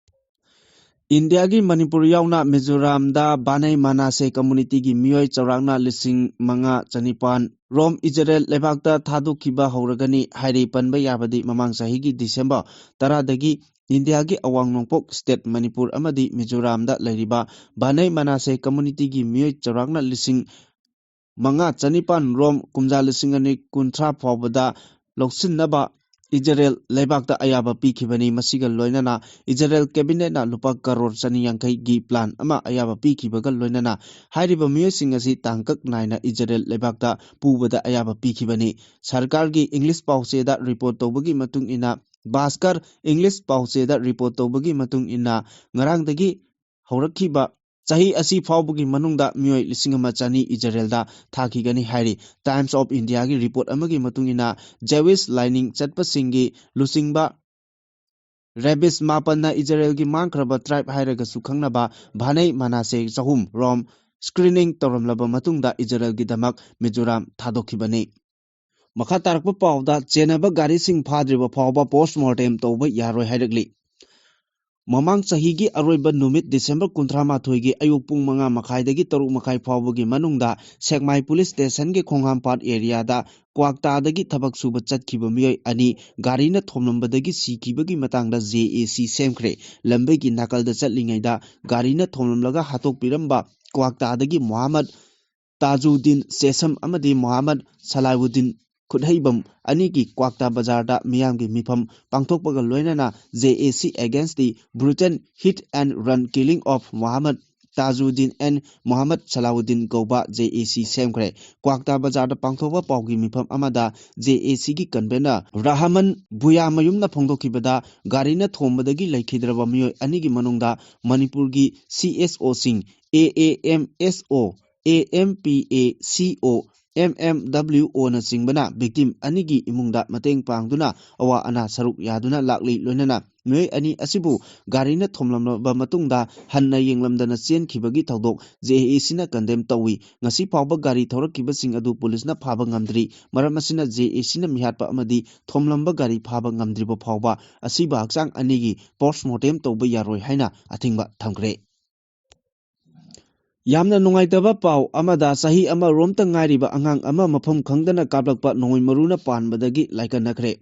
ꯏꯟꯗꯤꯌꯥꯒꯤ ꯃꯅꯤꯄꯨꯔ ꯌꯥꯎꯅ ꯃꯤꯖꯣꯔꯥꯝꯗ ꯕꯥꯅꯩ ꯃꯅꯥꯁꯦ community ꯒꯤ ꯃꯤꯑꯣꯏ ꯆꯥꯎꯔꯥꯛꯅ ꯂꯤꯁꯤꯡ ꯃꯉꯥ ꯆꯅꯤꯄꯥꯟ ꯔꯣꯝ ꯏꯖꯔꯦꯜ ꯂꯩꯕꯥꯛꯇ ꯊꯥꯗꯣꯛꯈꯤꯕ ꯍꯧꯔꯒꯅꯤ ꯍꯥꯏꯔꯤ꯫ ꯄꯟꯕ ꯌꯥꯕꯗꯤ ꯃꯃꯥꯡ ꯆꯍꯤꯒꯤ December ꯇꯔꯥꯗꯒꯤ ꯏꯟꯗꯤꯌꯥꯒꯤ ꯑꯋꯥꯡ ꯅꯣꯡꯄꯣꯛ state ꯃꯅꯤꯄꯨꯔ ꯑꯃꯗꯤ ꯃꯤꯖꯣꯔꯥꯝꯗ ꯂꯩꯔꯤꯕ ꯕꯥꯅꯩ ꯃꯅꯥꯁꯦ community ꯒꯤ ꯃꯤꯑꯣꯏ ꯆꯥꯎꯔꯥꯛꯅ ꯂꯤꯁꯤꯡ ꯃꯉꯥ ꯆꯅꯤꯄꯥꯟ ꯔꯣꯝ ꯀꯨꯝꯖꯥ ꯂꯤꯁꯤꯡ ꯑꯅꯤ ꯀꯨꯟꯊ꯭ꯔꯥ ꯐꯥꯎꯕꯗ ꯂꯧꯁꯤꯟꯅꯕ ꯏꯖꯔꯦꯜ ꯂꯩꯕꯥꯛꯇ ꯑꯌꯥꯕ ꯄꯤꯈꯤꯕꯅꯤ꯫ ꯃꯁꯤꯒ ꯂꯣꯏꯅꯅ ꯏꯖꯔꯦꯜ cabinet ꯅ ꯂꯨꯄꯥ ꯀꯔꯣꯔ ꯆꯅꯤ ꯌꯥꯡꯈꯩꯒꯤ plan ꯑꯃ ꯑꯌꯥꯕ ꯄꯤꯈꯤꯕꯒ ꯂꯣꯏꯅꯅ ꯍꯥꯏꯔꯤꯕ ꯃꯤꯑꯣꯏꯁꯤꯡ ꯑꯁꯤ ꯇꯥꯡꯀꯛ ꯅꯥꯏꯅ ꯏꯖꯔꯦꯜ ꯂꯩꯕꯥꯛꯇ ꯄꯨꯕꯗ ꯑꯌꯥꯕ ꯄꯤꯈꯤꯕꯅꯤ꯫ ꯁꯔꯀꯥꯔꯒꯤ English ꯄꯥꯎꯆꯦꯗ report ꯇꯧꯕꯒꯤ ꯃꯇꯨꯡ ꯏꯟꯅ, ꯚꯥꯁꯀꯔ English ꯄꯥꯎꯆꯦꯗ report ꯇꯧꯕꯒꯤ ꯃꯇꯨꯡ ꯏꯟꯅ, ꯉꯔꯥꯡꯗꯒꯤ ꯍꯧꯔꯛꯈꯤꯕ ꯆꯍꯤ ꯑꯁꯤ ꯐꯥꯎꯕꯒꯤ ꯃꯅꯨꯡꯗ ꯃꯤꯑꯣꯏ ꯂꯤꯁꯤꯡ ꯑꯃ ꯆꯅꯤ ꯏꯖꯔꯦꯜꯗ ꯊꯥꯈꯤꯒꯅꯤ ꯍꯥꯏꯔꯤ꯫ Times of India ꯒꯤ report ꯑꯃꯒꯤ ꯃꯇꯨꯡ ꯏꯟꯅ, Jewish ꯂꯥꯏꯅꯤꯡ ꯆꯠꯄꯁꯤꯡꯒꯤ ꯂꯨꯆꯤꯡꯕ rabbis ꯃꯥꯄꯟꯅ ꯏꯖꯔꯦꯜꯒꯤ ꯃꯥꯡꯈ꯭ꯔꯕ tribe ꯍꯥꯏꯔꯒꯁꯨ ꯈꯪꯅꯕ ꯚꯥꯅꯩ ꯃꯅꯥꯁꯦ ꯆꯍꯨꯝ ꯔꯣꯝ screening ꯇꯧꯔꯝꯂꯕ ꯃꯇꯨꯡꯗ ꯏꯖꯔꯦꯜꯒꯤꯗꯃꯛ ꯃꯤꯖꯣꯔꯥꯝ ꯊꯥꯗꯣꯛꯈꯤꯕꯅꯤ꯫ ꯃꯈꯥ ꯇꯥꯔꯛꯄ ꯄꯥꯎꯗ, ꯆꯦꯟꯅꯕ ꯒꯥꯔꯤꯁꯤꯡ ꯐꯥꯗ꯭ꯔꯤꯕ ꯐꯥꯎꯕ post mortem ꯇꯧꯕ ꯌꯥꯔꯣꯏ ꯍꯥꯏꯔꯛꯂꯤ꯫ ꯃꯃꯥꯡ ꯆꯍꯤꯒꯤ ꯑꯔꯣꯏꯕ ꯅꯨꯃꯤꯠ December ꯀꯨꯟꯊ꯭ꯔꯥ ꯃꯥꯊꯣꯏꯒꯤ ꯑꯌꯨꯛ ꯄꯨꯡ ꯃꯉꯥ ꯃꯈꯥꯏꯗꯒꯤ ꯇꯔꯨꯛ ꯃꯈꯥꯏ ꯐꯥꯎꯕꯒꯤ ꯃꯅꯨꯡꯗ ꯁꯦꯛꯃꯥꯏ police station ꯒꯤ ꯈꯣꯡꯍꯥꯝꯄꯥꯠ area ꯗ ꯀ꯭ꯋꯥꯛꯇꯥꯗꯒꯤ ꯊꯕꯛ ꯁꯨꯕ ꯆꯠꯈꯤꯕ ꯃꯤꯑꯣꯏ ꯑꯅꯤ ꯒꯥꯔꯤꯅ ꯊꯣꯝꯂꯝꯕꯗꯒꯤ ꯁꯤꯈꯤꯕꯒꯤ ꯃꯇꯥꯡꯗ J A C ꯁꯦꯝꯈ꯭ꯔꯦ꯫ ꯂꯝꯕꯤꯒꯤ ꯅꯥꯀꯜꯗ ꯆꯠꯂꯤꯉꯩꯗ ꯒꯥꯔꯤꯅ ꯊꯣꯝꯂꯝꯂꯒ ꯍꯥꯠꯇꯣꯛꯄꯤꯔꯝꯕ ꯀ꯭ꯋꯥꯛꯇꯥꯗꯒꯤ ꯃꯣꯍꯥꯃꯗ ꯇꯥꯖꯨꯗꯤꯟ ꯁꯦꯁꯝ ꯑꯃꯗꯤ ꯃꯣꯍꯥꯃꯗ ꯁꯂꯥꯎꯗꯤꯟ ꯈꯨꯠꯍꯩꯕꯝ ꯑꯅꯤꯒꯤ ꯀ꯭ꯋꯥꯛꯇꯥ ꯕꯖꯥꯔꯗ ꯃꯤꯌꯥꯝꯒꯤ ꯃꯤꯐꯝ ꯄꯥꯡꯊꯣꯛꯄꯒ ꯂꯣꯏꯅꯅ J A C against the brutal hit and run killing of Mohammad Tajuddin and Mohammad Salahuddin ꯀꯧꯕ J A C ꯁꯦꯝꯈ꯭ꯔꯦ꯫ ꯀ꯭ꯋꯥꯛꯇꯥ ꯕꯖꯥꯔꯗ ꯄꯥꯡꯊꯣꯛꯄ ꯄꯥꯎꯒꯤ ꯃꯤꯐꯝ ꯑꯃꯗ J A Cꯒꯤ convener ꯔꯍꯃꯟ ꯕꯨꯌꯥꯃꯌꯨꯝꯅ ꯐꯣꯡꯗꯣꯛꯈꯤꯕꯗ, ꯒꯥꯔꯤꯅ ꯊꯣꯝꯕꯗꯒꯤ ꯂꯩꯈꯤꯗ꯭ꯔꯕ ꯃꯤꯑꯣꯏ ꯑꯅꯤꯒꯤ ꯃꯅꯨꯡꯗ ꯃꯅꯤꯄꯨꯔꯒꯤ C S Oꯁꯤꯡ, A A M S O, A M P A C O, M M W Oꯅꯆꯤꯡꯕꯅ victim ꯑꯅꯤꯒꯤ ꯏꯃꯨꯡꯗ ꯃꯇꯦꯡ ꯄꯥꯡꯗꯨꯅ ꯑꯋꯥ ꯑꯅꯥ ꯁꯔꯨꯛ ꯌꯥꯗꯨꯅ ꯂꯥꯛꯂꯤ꯫ ꯂꯣꯏꯅꯅ ꯃꯤꯑꯣꯏ ꯑꯅꯤ ꯑꯁꯤꯕꯨ ꯒꯥꯔꯤꯅ ꯊꯣꯝꯂꯝꯂꯕ ꯃꯇꯨꯡꯗ ꯍꯟꯅ ꯌꯦꯡꯂꯝꯗꯅ ꯆꯦꯟꯈꯤꯕꯒꯤ ꯊꯧꯗꯣꯛ J A Cꯅ condemn ꯇꯧꯏ꯫ ꯉꯁꯤ ꯐꯥꯎꯕ ꯒꯥꯔꯤ ꯊꯧꯔꯛꯈꯤꯕꯁꯤꯡ ꯑꯗꯨ ꯄꯨꯂꯤꯁꯅ ꯐꯥꯕ ꯉꯝꯗ꯭ꯔꯤ꯫ ꯃꯔꯝ ꯑꯁꯤꯅ J A Cꯅ ꯃꯤꯍꯥꯠꯄ ꯑꯃꯗꯤ ꯊꯣꯝꯂꯝꯕ ꯒꯥꯔꯤ ꯐꯥꯕ ꯉꯝꯗ꯭ꯔꯤꯕ ꯐꯥꯎꯕ ꯑꯁꯤꯕ ꯍꯛꯆꯥꯡ ꯑꯅꯤꯒꯤ post mortem ꯇꯧꯕ ꯌꯥꯔꯣꯏ ꯍꯥꯏꯅ ꯑꯊꯤꯡꯕ ꯊꯝꯈ꯭ꯔꯦ꯫ ꯌꯥꯝꯅ ꯅꯨꯡꯉꯥꯏꯇꯕ ꯄꯥꯎ ꯑꯃꯗ, ꯆꯍꯤ ꯑꯃ ꯔꯣꯝꯇ ꯉꯥꯏꯔꯤꯕ ꯑꯉꯥꯡ ꯑꯃ ꯃꯐꯝ ꯈꯪꯗꯅ ꯀꯥꯞꯂꯛꯄ ꯅꯣꯡꯃꯩ ꯃꯔꯨꯅ ꯄꯥꯟꯕꯗꯒꯤ ꯂꯥꯏꯀꯠꯅꯈ꯭ꯔꯦ꯫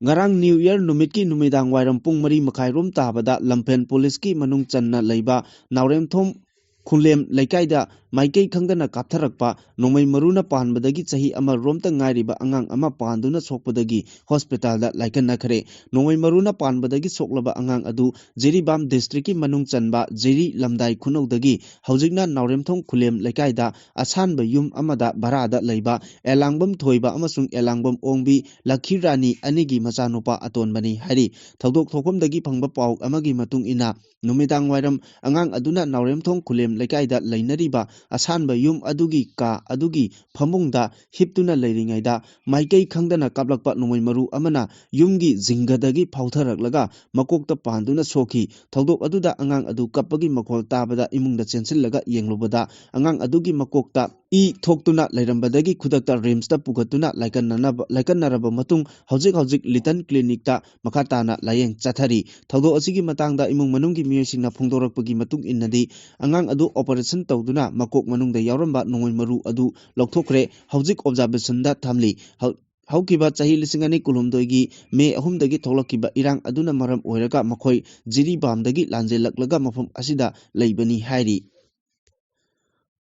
ꯉꯔꯥꯡ New Year ꯅꯨꯃꯤꯠꯀꯤ ꯅꯨꯃꯤꯗꯥꯡ ꯋꯥꯏꯔꯝ ꯄꯨꯡ ꯃꯔꯤ ꯃꯈꯥꯏ ꯔꯣꯝ ꯇꯥꯕꯗ ꯂꯝꯐꯦꯜ ꯄꯨꯂꯤꯁꯀꯤ ꯃꯅꯨꯡ ꯆꯟꯅ ꯂꯩꯕ ꯅꯥꯎꯔꯦꯝꯊꯣꯡ ꯈꯨꯂꯦꯝ ꯂꯩꯀꯥꯏꯗ ꯃꯥꯏꯀꯩ ꯈꯪꯗꯅ ꯀꯥꯞꯊꯔꯛꯄ ꯅꯣꯡꯃꯩ ꯃꯔꯨꯅ ꯄꯥꯟꯕꯗꯒꯤ ꯆꯍꯤ ꯑꯃ ꯔꯣꯝꯇ ꯉꯥꯏꯔꯤꯕ ꯑꯉꯥꯡ ꯑꯃ ꯄꯥꯟꯗꯨꯅ ꯁꯣꯛꯄꯗꯒꯤ ꯍꯣꯁꯄꯤꯇꯥꯜꯗ ꯂꯥꯏꯀꯠꯅꯈ꯭ꯔꯦ꯫ ꯅꯣꯡꯃꯩ ꯃꯔꯨꯅ ꯄꯥꯟꯕꯗꯒꯤ ꯁꯣꯛꯂꯕ ꯑꯉꯥꯡ ꯑꯗꯨ ꯖꯤꯔꯤꯕꯥꯝ ꯗꯤꯁꯇ꯭ꯔꯤꯛꯀꯤ ꯃꯅꯨꯡ ꯆꯟꯕ ꯖꯤꯔꯤ ꯂꯝꯗꯥꯏ ꯈꯨꯅꯧꯗꯒꯤ ꯍꯧꯖꯤꯛꯅ ꯅꯥꯎꯔꯦꯝꯊꯣꯡ ꯈꯨꯂꯦꯝ ꯂꯩꯀꯥꯏꯗ ꯑꯁꯥꯟꯕ ꯌꯨꯝ ꯑꯃꯗ ꯚꯔꯥꯗ ꯂꯩꯕ ꯑꯦꯂꯥꯡꯕꯝ ꯊꯣꯏꯕ ꯑꯃꯁꯨꯡ ꯑꯦꯂꯥꯡꯕꯝ ꯑꯣꯡꯕꯤ ꯂꯛꯈꯤ ꯔꯥꯅꯤ ꯑꯅꯤꯒꯤ ꯃꯆꯥꯅꯨꯄꯥ ꯑꯇꯣꯟꯕꯅꯤ ꯍꯥꯏꯔꯤ꯫ ꯊꯧꯗꯣꯛ ꯊꯣꯛꯐꯝꯗꯒꯤ ꯐꯪꯕ ꯄꯥꯎ ꯑꯃꯒꯤ ꯃꯇꯨꯡ ꯏꯟꯅ, ꯅꯨꯃꯤꯗꯥꯡ ꯋꯥꯏꯔꯝ ꯑꯉꯥꯡ ꯑꯗꯨꯅ ꯅꯥꯎꯔꯦꯝꯊꯣꯡ ꯈꯨꯂꯦꯝ ꯂꯩꯀꯥꯏꯗ ꯂꯩꯅꯔꯤꯕ ꯑꯁꯥꯟꯕ ꯌꯨꯝ ꯑꯗꯨꯒꯤ ꯀꯥ ꯑꯗꯨꯒꯤ ꯐꯃꯨꯡꯗ ꯍꯤꯞꯇꯨꯅ ꯂꯩꯔꯤꯉꯩꯗ ꯃꯥꯏꯀꯩ ꯈꯪꯗꯅ ꯀꯥꯞꯂꯛꯄ ꯅꯣꯡꯃꯩ ꯃꯔꯨ ꯑꯃꯅ ꯌꯨꯝꯒꯤ ꯖꯤꯡꯒꯗꯒꯤ ꯐꯥꯎꯊꯔꯛꯂꯒ ꯃꯀꯣꯛꯇ ꯄꯥꯟꯗꯨꯅ ꯁꯣꯛꯈꯤ꯫ ꯊꯧꯗꯣꯛ ꯑꯗꯨꯗ ꯑꯉꯥꯡ ꯑꯗꯨ ꯀꯞꯄꯒꯤ ꯃꯈꯣꯜ ꯇꯥꯕꯗ ꯏꯃꯨꯡꯗ ꯆꯦꯟꯁꯤꯜꯂꯒ ꯌꯦꯡꯂꯨꯕꯗ ꯑꯉꯥꯡ ꯑꯗꯨꯒꯤ ꯃꯀꯣꯛꯇ ꯏ ꯊꯣꯛꯇꯨꯅ ꯂꯩꯔꯝꯕꯗꯒꯤ ꯈꯨꯗꯛꯇ ꯔꯤꯝꯁꯇ ꯄꯨꯈꯠꯇꯨꯅ ꯂꯥꯏꯀꯠꯅꯅꯕ, ꯂꯥꯏꯀꯠꯅꯔꯕ ꯃꯇꯨꯡ ꯍꯧꯖꯤꯛ ꯍꯧꯖꯤꯛ ꯂꯤꯇꯟ ꯀ꯭ꯂꯤꯅꯤꯛꯇ ꯃꯈꯥ ꯇꯥꯅ ꯂꯥꯌꯦꯡ ꯆꯠꯊꯔꯤ꯫ ꯊꯧꯗꯣꯛ ꯑꯁꯤꯒꯤ ꯃꯇꯥꯡꯗ ꯏꯃꯨꯡ ꯃꯅꯨꯡꯒꯤ ꯃꯤꯑꯣꯏꯁꯤꯡꯅ ꯐꯣꯡꯗꯣꯔꯛꯄꯒꯤ ꯃꯇꯨꯡ ꯏꯟꯅꯗꯤ, ꯑꯉꯥꯡ ꯑꯗꯨ operation ꯇꯧꯗꯨꯅ ꯃꯀꯣꯛ ꯃꯅꯨꯡꯗ ꯌꯥꯎꯔꯝꯕ ꯅꯣꯡꯃꯩ ꯃꯔꯨ ꯑꯗꯨ ꯂꯧꯊꯣꯛꯈ꯭ꯔꯦ꯫ ꯍꯧꯖꯤꯛ observationꯗ ꯊꯝꯂꯤ꯫ ꯍꯧ-, ꯍꯧꯈꯤꯕ ꯆꯍꯤ ꯂꯤꯁꯤꯡ ꯑꯅꯤ ꯀꯨꯟꯍꯨꯝꯗꯣꯏꯒꯤ ꯃꯦ ꯑꯍꯨꯝꯗꯒꯤ ꯊꯣꯛꯂꯛꯈꯤꯕ ꯏꯔꯥꯡ ꯑꯗꯨꯅ ꯃꯔꯝ ꯑꯣꯏꯔꯒ ꯃꯈꯣꯏ ꯖꯤꯔꯤꯕꯥꯝꯗꯒꯤ ꯂꯥꯟꯖꯦꯜꯂꯛꯂꯒ ꯃꯐꯝ ꯑꯁꯤꯗ ꯂꯩꯕꯅꯤ ꯍꯥꯏꯔꯤ꯫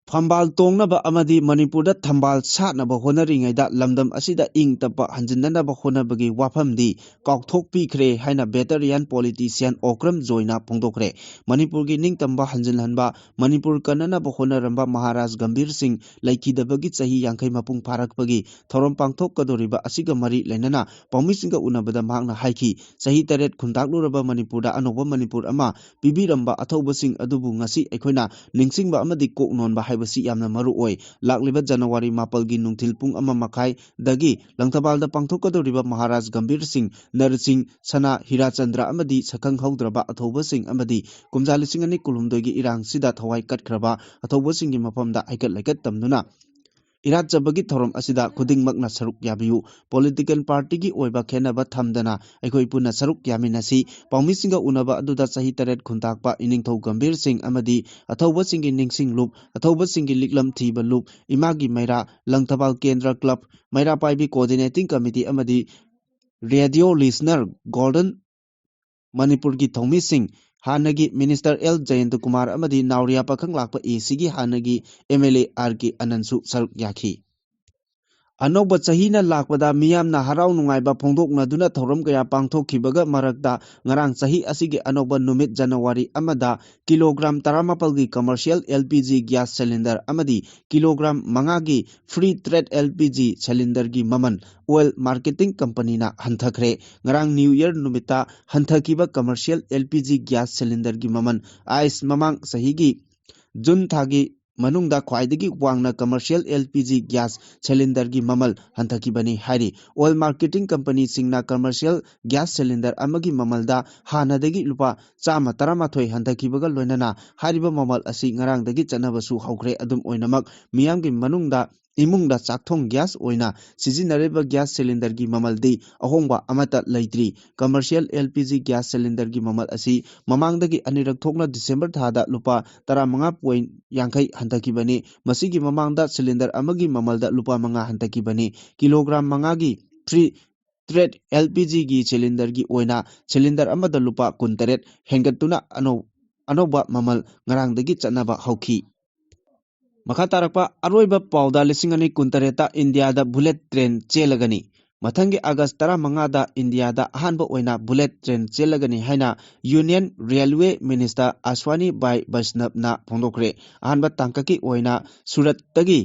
ꯐꯝꯕꯥꯜ ꯇꯣꯡꯅꯕ ꯑꯃꯗꯤ ꯃꯅꯤꯄꯨꯔꯗ ꯊꯝꯕꯥꯜ ꯁꯥꯠꯅꯕ ꯍꯣꯠꯅꯔꯤꯉꯩꯗ ꯂꯝꯗꯝ ꯑꯁꯤꯗ ꯏꯪ ꯇꯞꯄ ꯍꯟꯖꯤꯟꯅꯅꯕ ꯍꯣꯠꯅꯕꯒꯤ ꯋꯥꯐꯝꯗꯤ ꯀꯥꯎꯊꯣꯛꯄꯤꯈ꯭ꯔꯦ ꯍꯥꯏꯅ veteran politician ꯑꯣꯀ꯭ꯔꯝ ꯖꯣꯏꯅ ꯐꯣꯡꯗꯣꯛꯈ꯭ꯔꯦ꯫ ꯃꯅꯤꯄꯨꯔꯒꯤ ꯅꯤꯡꯇꯝꯕ ꯍꯟꯖꯤꯟꯍꯟꯕ, ꯃꯅꯤꯄꯨꯔ ꯀꯟꯅꯅꯕ ꯍꯣꯠꯅꯔꯝꯕ ꯃꯍꯥꯔꯥꯖ ꯒꯝꯚꯤꯔ ꯁꯤꯡ ꯂꯩꯈꯤꯗꯕꯒꯤ ꯆꯍꯤ ꯌꯥꯡꯈꯩ ꯃꯄꯨꯡ ꯐꯥꯔꯛꯄꯒꯤ ꯊꯧꯔꯝ ꯄꯥꯡꯊꯣꯛꯀꯗꯧꯔꯤꯕ ꯑꯁꯤꯒ ꯃꯔꯤ ꯂꯩꯅꯅ ꯄꯥꯎꯃꯤꯁꯤꯡꯒ ꯎꯅꯕꯗ ꯃꯍꯥꯛꯅ ꯍꯥꯏꯈꯤ, ꯆꯍꯤ ꯇꯔꯦꯠ ꯈꯨꯟꯇꯥꯛꯂꯨꯔꯕ ꯃꯅꯤꯄꯨꯔꯗ ꯑꯅꯧꯕ ꯃꯅꯤꯄꯨꯔ ꯑꯃ ꯄꯤꯕꯤꯔꯝꯕ ꯑꯊꯧꯕꯁꯤꯡ ꯑꯗꯨꯕꯨ ꯉꯁꯤ ꯑꯩꯈꯣꯏꯅ ꯅꯤꯡꯁꯤꯡꯕ ꯑꯃꯗꯤ ꯀꯣꯛ ꯅꯣꯟꯕ ꯍꯥꯏꯕꯁꯤ ꯌꯥꯝꯅ ꯃꯔꯨ ꯑꯣꯏ꯫ ꯂꯥꯛꯂꯤꯕ ꯖꯅꯋꯥꯔꯤ ꯃꯥꯄꯜꯒꯤ ꯅꯨꯡꯊꯤꯜ ꯄꯨꯡ ꯑꯃ ꯃꯈꯥꯏꯗꯒꯤ ꯂꯪꯊꯕꯥꯜꯗ ꯄꯥꯡꯊꯣꯛꯀꯗꯧꯔꯤꯕ ꯃꯍꯥꯔꯥꯖ ꯒꯝꯚꯤꯔ ꯁꯤꯡ, ꯅꯔ ꯁꯤꯡ, ꯁꯅꯥ, ꯍꯤꯔꯥꯆꯟꯗ꯭ꯔ ꯑꯃꯗꯤ ꯁꯛꯈꯪ ꯍꯧꯗ꯭ꯔꯕ ꯑꯊꯧꯕꯁꯤꯡ ꯑꯃꯗꯤ ꯀꯨꯝꯖꯥ ꯂꯤꯁꯤꯡ ꯑꯅꯤ ꯀꯨꯟꯍꯨꯝꯗꯣꯏꯒꯤ ꯏꯔꯥꯡꯁꯤꯗ ꯊꯋꯥꯏ ꯀꯠꯈ꯭ꯔꯕ ꯑꯊꯧꯕꯁꯤꯡꯒꯤ ꯃꯐꯝꯗ ꯍꯩꯀꯠ ꯂꯩꯀꯠ ꯇꯝꯗꯨꯅ ꯏꯔꯥꯠꯆꯕꯒꯤ ꯊꯧꯔꯝ ꯑꯁꯤꯗ ꯈꯨꯗꯤꯡꯃꯛꯅ ꯁꯔꯨꯛ ꯌꯥꯕꯤꯌꯨ꯫ Political partyꯒꯤ ꯑꯣꯏꯕ ꯈꯦꯟꯅꯕ ꯊꯝꯗꯅ ꯑꯩꯈꯣꯏ ꯄꯨꯟꯅ ꯁꯔꯨꯛ ꯌꯥꯃꯤꯟꯅꯁꯤ꯫ ꯄꯥꯎꯃꯤꯁꯤꯡꯒ ꯎꯅꯕ ꯑꯗꯨꯗ ꯆꯍꯤ ꯇꯔꯦꯠ ꯈꯨꯟꯇꯥꯛꯄ ꯏꯅꯤꯡꯊꯧ ꯒꯝꯚꯤꯔ ꯁꯤꯡ ꯑꯃꯗꯤ ꯑꯊꯧꯕꯁꯤꯡꯒꯤ ꯅꯤꯡꯁꯤꯡ ꯂꯨꯞ, ꯑꯊꯧꯕꯁꯤꯡꯒꯤ ꯂꯤꯛꯂꯝ ꯊꯤꯕ ꯂꯨꯞ, ꯏꯃꯥꯒꯤ ꯃꯩꯔꯥ, ꯂꯪꯊꯕꯥꯜ ꯀꯦꯟꯗ꯭ꯔ club, ꯃꯩꯔꯥ ꯄꯥꯏꯕꯤ coordinating committee ꯑꯃꯗꯤ radio listener, Golden ꯃꯅꯤꯄꯨꯔꯒꯤ ꯊꯧꯃꯤꯁꯤꯡ, ꯍꯥꯟꯅꯒꯤ Minister ꯑꯦꯜ ꯖꯌꯟꯇꯀꯨꯃꯥꯔ ꯑꯃꯗꯤ ꯅꯥꯎꯔꯤꯌꯥ ꯄꯥꯈꯪ ꯂꯥꯛꯄ ꯑꯦꯁꯤꯒꯤ ꯍꯥꯟꯅꯒꯤ MLA ꯑꯥꯔ ꯀꯦ ꯑꯅꯟꯁꯨ ꯁꯔꯨꯛ ꯌꯥꯈꯤ꯫ ꯑꯅꯧꯕ ꯆꯍꯤꯅ ꯂꯥꯛꯄꯗ ꯃꯤꯌꯥꯝꯅ ꯍꯔꯥꯎ ꯅꯨꯡꯉꯥꯏꯕ ꯐꯣꯡꯗꯣꯛꯅꯗꯨꯅ ꯊꯧꯔꯝ ꯀꯌꯥ ꯄꯥꯡꯊꯣꯛꯈꯤꯕꯒ ꯃꯔꯛꯇ ꯉꯔꯥꯡ ꯆꯍꯤ ꯑꯁꯤꯒꯤ ꯑꯅꯧꯕ ꯅꯨꯃꯤꯠ ꯖꯅꯋꯥꯔꯤ ꯑꯃꯗ ꯀꯤꯂꯣꯒ꯭ꯔꯥꯝ ꯇꯔꯥꯃꯥꯄꯜꯒꯤ commercial LPG gas cylinder ꯑꯃꯗꯤ ꯀꯤꯂꯣꯒ꯭ꯔꯥꯝ ꯃꯉꯥꯒꯤ free trade LPG cylinderꯒꯤ ꯃꯃꯜ oil marketing companyꯅ ꯍꯟꯊꯈ꯭ꯔꯦ꯫ ꯉꯔꯥꯡ New Year ꯅꯨꯃꯤꯠꯇ ꯍꯟꯊꯈꯤꯕ commercial LPG gas cylinderꯒꯤ ꯃꯃꯜ ꯑꯥꯏꯁ ꯃꯃꯥꯡ ꯆꯍꯤꯒꯤ ꯖꯨꯟ ꯊꯥꯒꯤ ꯃꯅꯨꯡꯗ ꯈ꯭ꯋꯥꯏꯗꯒꯤ ꯋꯥꯡꯅ commercial LPG gas cylinderꯒꯤ ꯃꯃꯜ ꯍꯟꯊꯈꯤꯕꯅꯤ ꯍꯥꯏꯔꯤ꯫ Oil marketing companyꯁꯤꯡꯅ commercial gas cylinder ꯑꯃꯒꯤ ꯃꯃꯜꯗ ꯍꯥꯟꯅꯗꯒꯤ ꯂꯨꯄꯥ ꯆꯥꯝꯃ ꯇꯔꯥꯃꯥꯊꯣꯏ ꯍꯟꯊꯈꯤꯕꯒ ꯂꯣꯏꯅꯅ ꯍꯥꯏꯔꯤꯕ ꯃꯃꯜ ꯑꯁꯤ ꯉꯔꯥꯡꯗꯒꯤ ꯆꯠꯅꯕꯁꯨ ꯍꯧꯈ꯭ꯔꯦ꯫ ꯑꯗꯨꯝ ꯑꯣꯏꯅꯃꯛ, ꯃꯤꯌꯥꯝꯒꯤ ꯃꯅꯨꯡꯗ ꯏꯃꯨꯡꯗ ꯆꯥꯛꯊꯣꯡ gas ꯑꯣꯏꯅ ꯁꯤꯖꯤꯟꯅꯔꯤꯕ gas cylinderꯒꯤ ꯃꯃꯜꯗꯤ ꯑꯍꯣꯡꯕ ꯑꯃꯠꯇ ꯂꯩꯇ꯭ꯔꯤ꯫ Commercial LPG gas cylinderꯒꯤ ꯃꯃꯜ ꯑꯁꯤ ꯃꯃꯥꯡꯗꯒꯤ ꯑꯅꯤꯔꯛ ꯊꯣꯛꯅ December ꯊꯥꯗ ꯂꯨꯄꯥ ꯇꯔꯥꯃꯉꯥ point ꯌꯥꯡꯈꯩ ꯍꯟꯊꯈꯤꯕꯅꯤ꯫ ꯃꯁꯤꯒꯤ ꯃꯃꯥꯡꯗ cylinder ꯑꯃꯒꯤ ꯃꯃꯜꯗ ꯂꯨꯄꯥ ꯃꯉꯥ ꯍꯟꯊꯈꯤꯕꯅꯤ꯫ Kilogram ꯃꯉꯥꯒꯤ free trade LPGꯒꯤ cylinderꯒꯤ ꯑꯣꯏꯅ cylinder ꯑꯃꯗ ꯂꯨꯄꯥ ꯀꯨꯟꯇꯔꯦꯠ ꯍꯦꯟꯒꯠꯇꯨꯅ ꯑꯅꯧ-, ꯑꯅꯧꯕ ꯃꯃꯜ ꯉꯔꯥꯡꯗꯒꯤ ꯆꯠꯅꯕ ꯍꯧꯈꯤ꯫ ꯃꯈꯥ ꯇꯥꯔꯛꯄ ꯑꯔꯣꯏꯕ ꯄꯥꯎꯗ, ꯂꯤꯁꯤꯡ ꯑꯅꯤ ꯀꯨꯟꯇꯔꯦꯠꯇ ꯏꯟꯗꯤꯌꯥꯗ ꯕꯨꯂꯦꯠ ꯇ꯭ꯔꯦꯟ ꯆꯦꯜꯂꯒꯅꯤ꯫ ꯃꯊꯪꯒꯤ ꯑꯥꯒꯁ ꯇꯔꯥꯃꯉꯥꯗ ꯏꯟꯗꯤꯌꯥꯗ ꯑꯍꯥꯟꯕ ꯑꯣꯏꯅ ꯕꯨꯂꯦꯠ ꯇ꯭ꯔꯦꯟ ꯆꯦꯜꯂꯒꯅꯤ ꯍꯥꯏꯅ ꯌꯨꯅꯤꯌꯟ ꯔꯦꯜꯋꯦ ꯃꯤꯅꯤꯁꯇꯔ ꯑꯁ꯭ꯋꯥꯅꯤ ꯕꯥꯏ ꯕꯩꯁꯅꯕꯅ ꯐꯣꯡꯗꯣꯛꯈ꯭ꯔꯦ꯫ ꯑꯍꯥꯟꯕ ꯇꯥꯡꯀꯛꯀꯤ ꯑꯣꯏꯅ ꯁꯨꯔꯠꯇꯒꯤ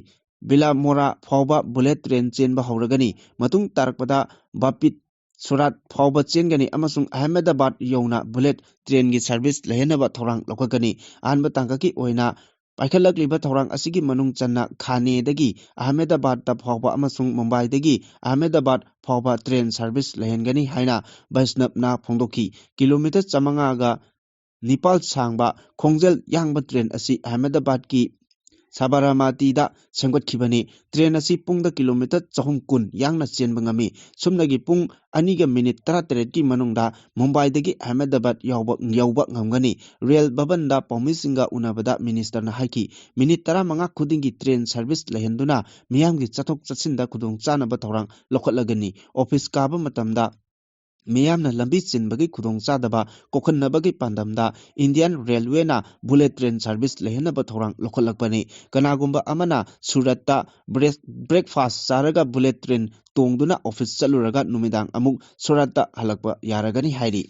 ꯕꯤꯂꯥꯃꯣꯔꯥ ꯐꯥꯎꯕ ꯕꯨꯂꯦꯠ ꯇ꯭ꯔꯦꯟ ꯆꯦꯟꯕ ꯍꯧꯔꯒꯅꯤ꯫ ꯃꯇꯨꯡ ꯇꯥꯔꯛꯄꯗ ꯕꯥꯄꯤꯠ ꯁꯨꯔꯥꯠ ꯐꯥꯎꯕ ꯆꯦꯟꯒꯅꯤ ꯑꯃꯁꯨꯡ ꯑꯍꯃꯦꯗꯕꯥꯗ ꯌꯧꯅ ꯕꯨꯂꯦꯠ ꯇ꯭ꯔꯦꯟꯒꯤ ꯁꯔꯚꯤꯁ ꯂꯩꯍꯟꯅꯕ ꯊꯧꯔꯥꯡ ꯂꯧꯈꯠꯀꯅꯤ꯫ ꯑꯍꯥꯟꯕ ꯇꯥꯡꯀꯛꯀꯤ ꯑꯣꯏꯅ ꯄꯥꯏꯈꯠꯂꯛꯂꯤꯕ ꯊꯧꯔꯥꯡ ꯑꯁꯤꯒꯤ ꯃꯅꯨꯡ ꯆꯟꯅ ꯊꯥꯅꯦꯗꯒꯤ ꯑꯍꯃꯦꯗꯕꯥꯗ ꯐꯥꯎꯕ ꯑꯃꯁꯨꯡ ꯃꯨꯝꯕꯥꯏꯗꯒꯤ ꯑꯍꯃꯦꯗꯕꯥꯗ ꯐꯥꯎꯕ ꯇ꯭ꯔꯦꯟ ꯁꯔꯚꯤꯁ ꯂꯩꯍꯟꯒꯅꯤ ꯍꯥꯏꯅ ꯕꯩꯁꯅꯕꯅ ꯐꯣꯡꯗꯣꯛꯈꯤ꯫ ꯀꯤꯂꯣꯃꯤꯇꯔ ꯆꯥꯃꯉꯥꯒ ꯅꯤꯄꯥꯜ ꯁꯥꯡꯕ ꯈꯣꯡꯖꯦꯜ ꯌꯥꯡꯕ ꯇ꯭ꯔꯦꯟ ꯑꯁꯤ ꯑꯍꯃꯦꯗꯕꯥꯗꯀꯤ ꯁꯥꯕꯔꯃꯇꯤꯗ ꯁꯦꯝꯒꯠꯈꯤꯕꯅꯤ꯫ ꯇ꯭ꯔꯦꯟ ꯑꯁꯤ ꯄꯨꯡꯗ ꯀꯤꯂꯣꯃꯤꯇꯔ ꯆꯍꯨꯝ ꯀꯨꯟ ꯌꯥꯡꯅ ꯆꯦꯟꯕ ꯉꯝꯃꯤ꯫ ꯁꯨꯞꯅꯒꯤ ꯄꯨꯡ ꯑꯅꯤꯒ ꯃꯤꯅꯤꯠ ꯇꯔꯥꯇꯔꯦꯠꯀꯤ ꯃꯅꯨꯡꯗ ꯃꯨꯝꯕꯥꯏꯗꯒꯤ ꯑꯍꯃꯦꯗꯕꯥꯗ ꯌꯥꯎꯕ, ꯌꯧꯕ ꯉꯝꯒꯅꯤ꯫ ꯔꯦꯜ ꯚꯕꯟꯗ ꯄꯥꯎꯃꯤꯁꯤꯡꯒ ꯎꯅꯕꯗ ꯃꯤꯅꯤꯁꯇꯔꯅ ꯍꯥꯏꯈꯤ, ꯃꯤꯅꯤꯠ ꯇꯔꯥꯃꯉꯥ ꯈꯨꯗꯤꯡꯒꯤ ꯇ꯭ꯔꯦꯟ ꯁꯔꯚꯤꯁ ꯂꯩꯍꯟꯗꯨꯅ ꯃꯤꯌꯥꯝꯒꯤ ꯆꯠꯊꯣꯛ ꯆꯠꯁꯤꯟꯗ ꯈꯨꯗꯣꯡꯆꯥꯅꯕ ꯊꯧꯔꯥꯡ ꯂꯧꯈꯠꯂꯒꯅꯤ꯫ ꯑꯣꯐꯤꯁ ꯀꯥꯕ ꯃꯇꯝꯗ ꯃꯤꯌꯥꯝꯅ ꯂꯝꯕꯤ ꯆꯤꯟꯕꯒꯤ ꯈꯨꯗꯣꯡꯆꯥꯗꯕ ꯀꯣꯛꯍꯟꯅꯕꯒꯤ ꯄꯥꯟꯗꯝꯗ ꯏꯟꯗꯤꯌꯟ ꯔꯦꯜꯋꯦꯅ ꯕꯨꯂꯦꯠ ꯇ꯭ꯔꯦꯟ ꯁꯔꯚꯤꯁ ꯂꯩꯍꯟꯅꯕ ꯊꯧꯔꯥꯡ ꯂꯧꯈꯠꯂꯛꯄꯅꯤ꯫ ꯀꯅꯥꯒꯨꯝꯕ ꯑꯃꯅ ꯁꯨꯔꯠꯇ ꯕ꯭ꯔꯦꯛ-, ꯕ꯭ꯔꯦꯛꯐꯥꯁ ꯆꯥꯔꯒ ꯕꯨꯂꯦꯠ ꯇ꯭ꯔꯦꯟ ꯇꯣꯡꯗꯨꯅ ꯑꯣꯐꯤꯁ ꯆꯠꯂꯨꯔꯒ ꯅꯨꯃꯤꯗꯥꯡ ꯑꯃꯨꯛ ꯁꯨꯔꯠꯇ ꯍꯜꯂꯛꯄ ꯌꯥꯔꯒꯅꯤ ꯍꯥꯏꯔꯤ꯫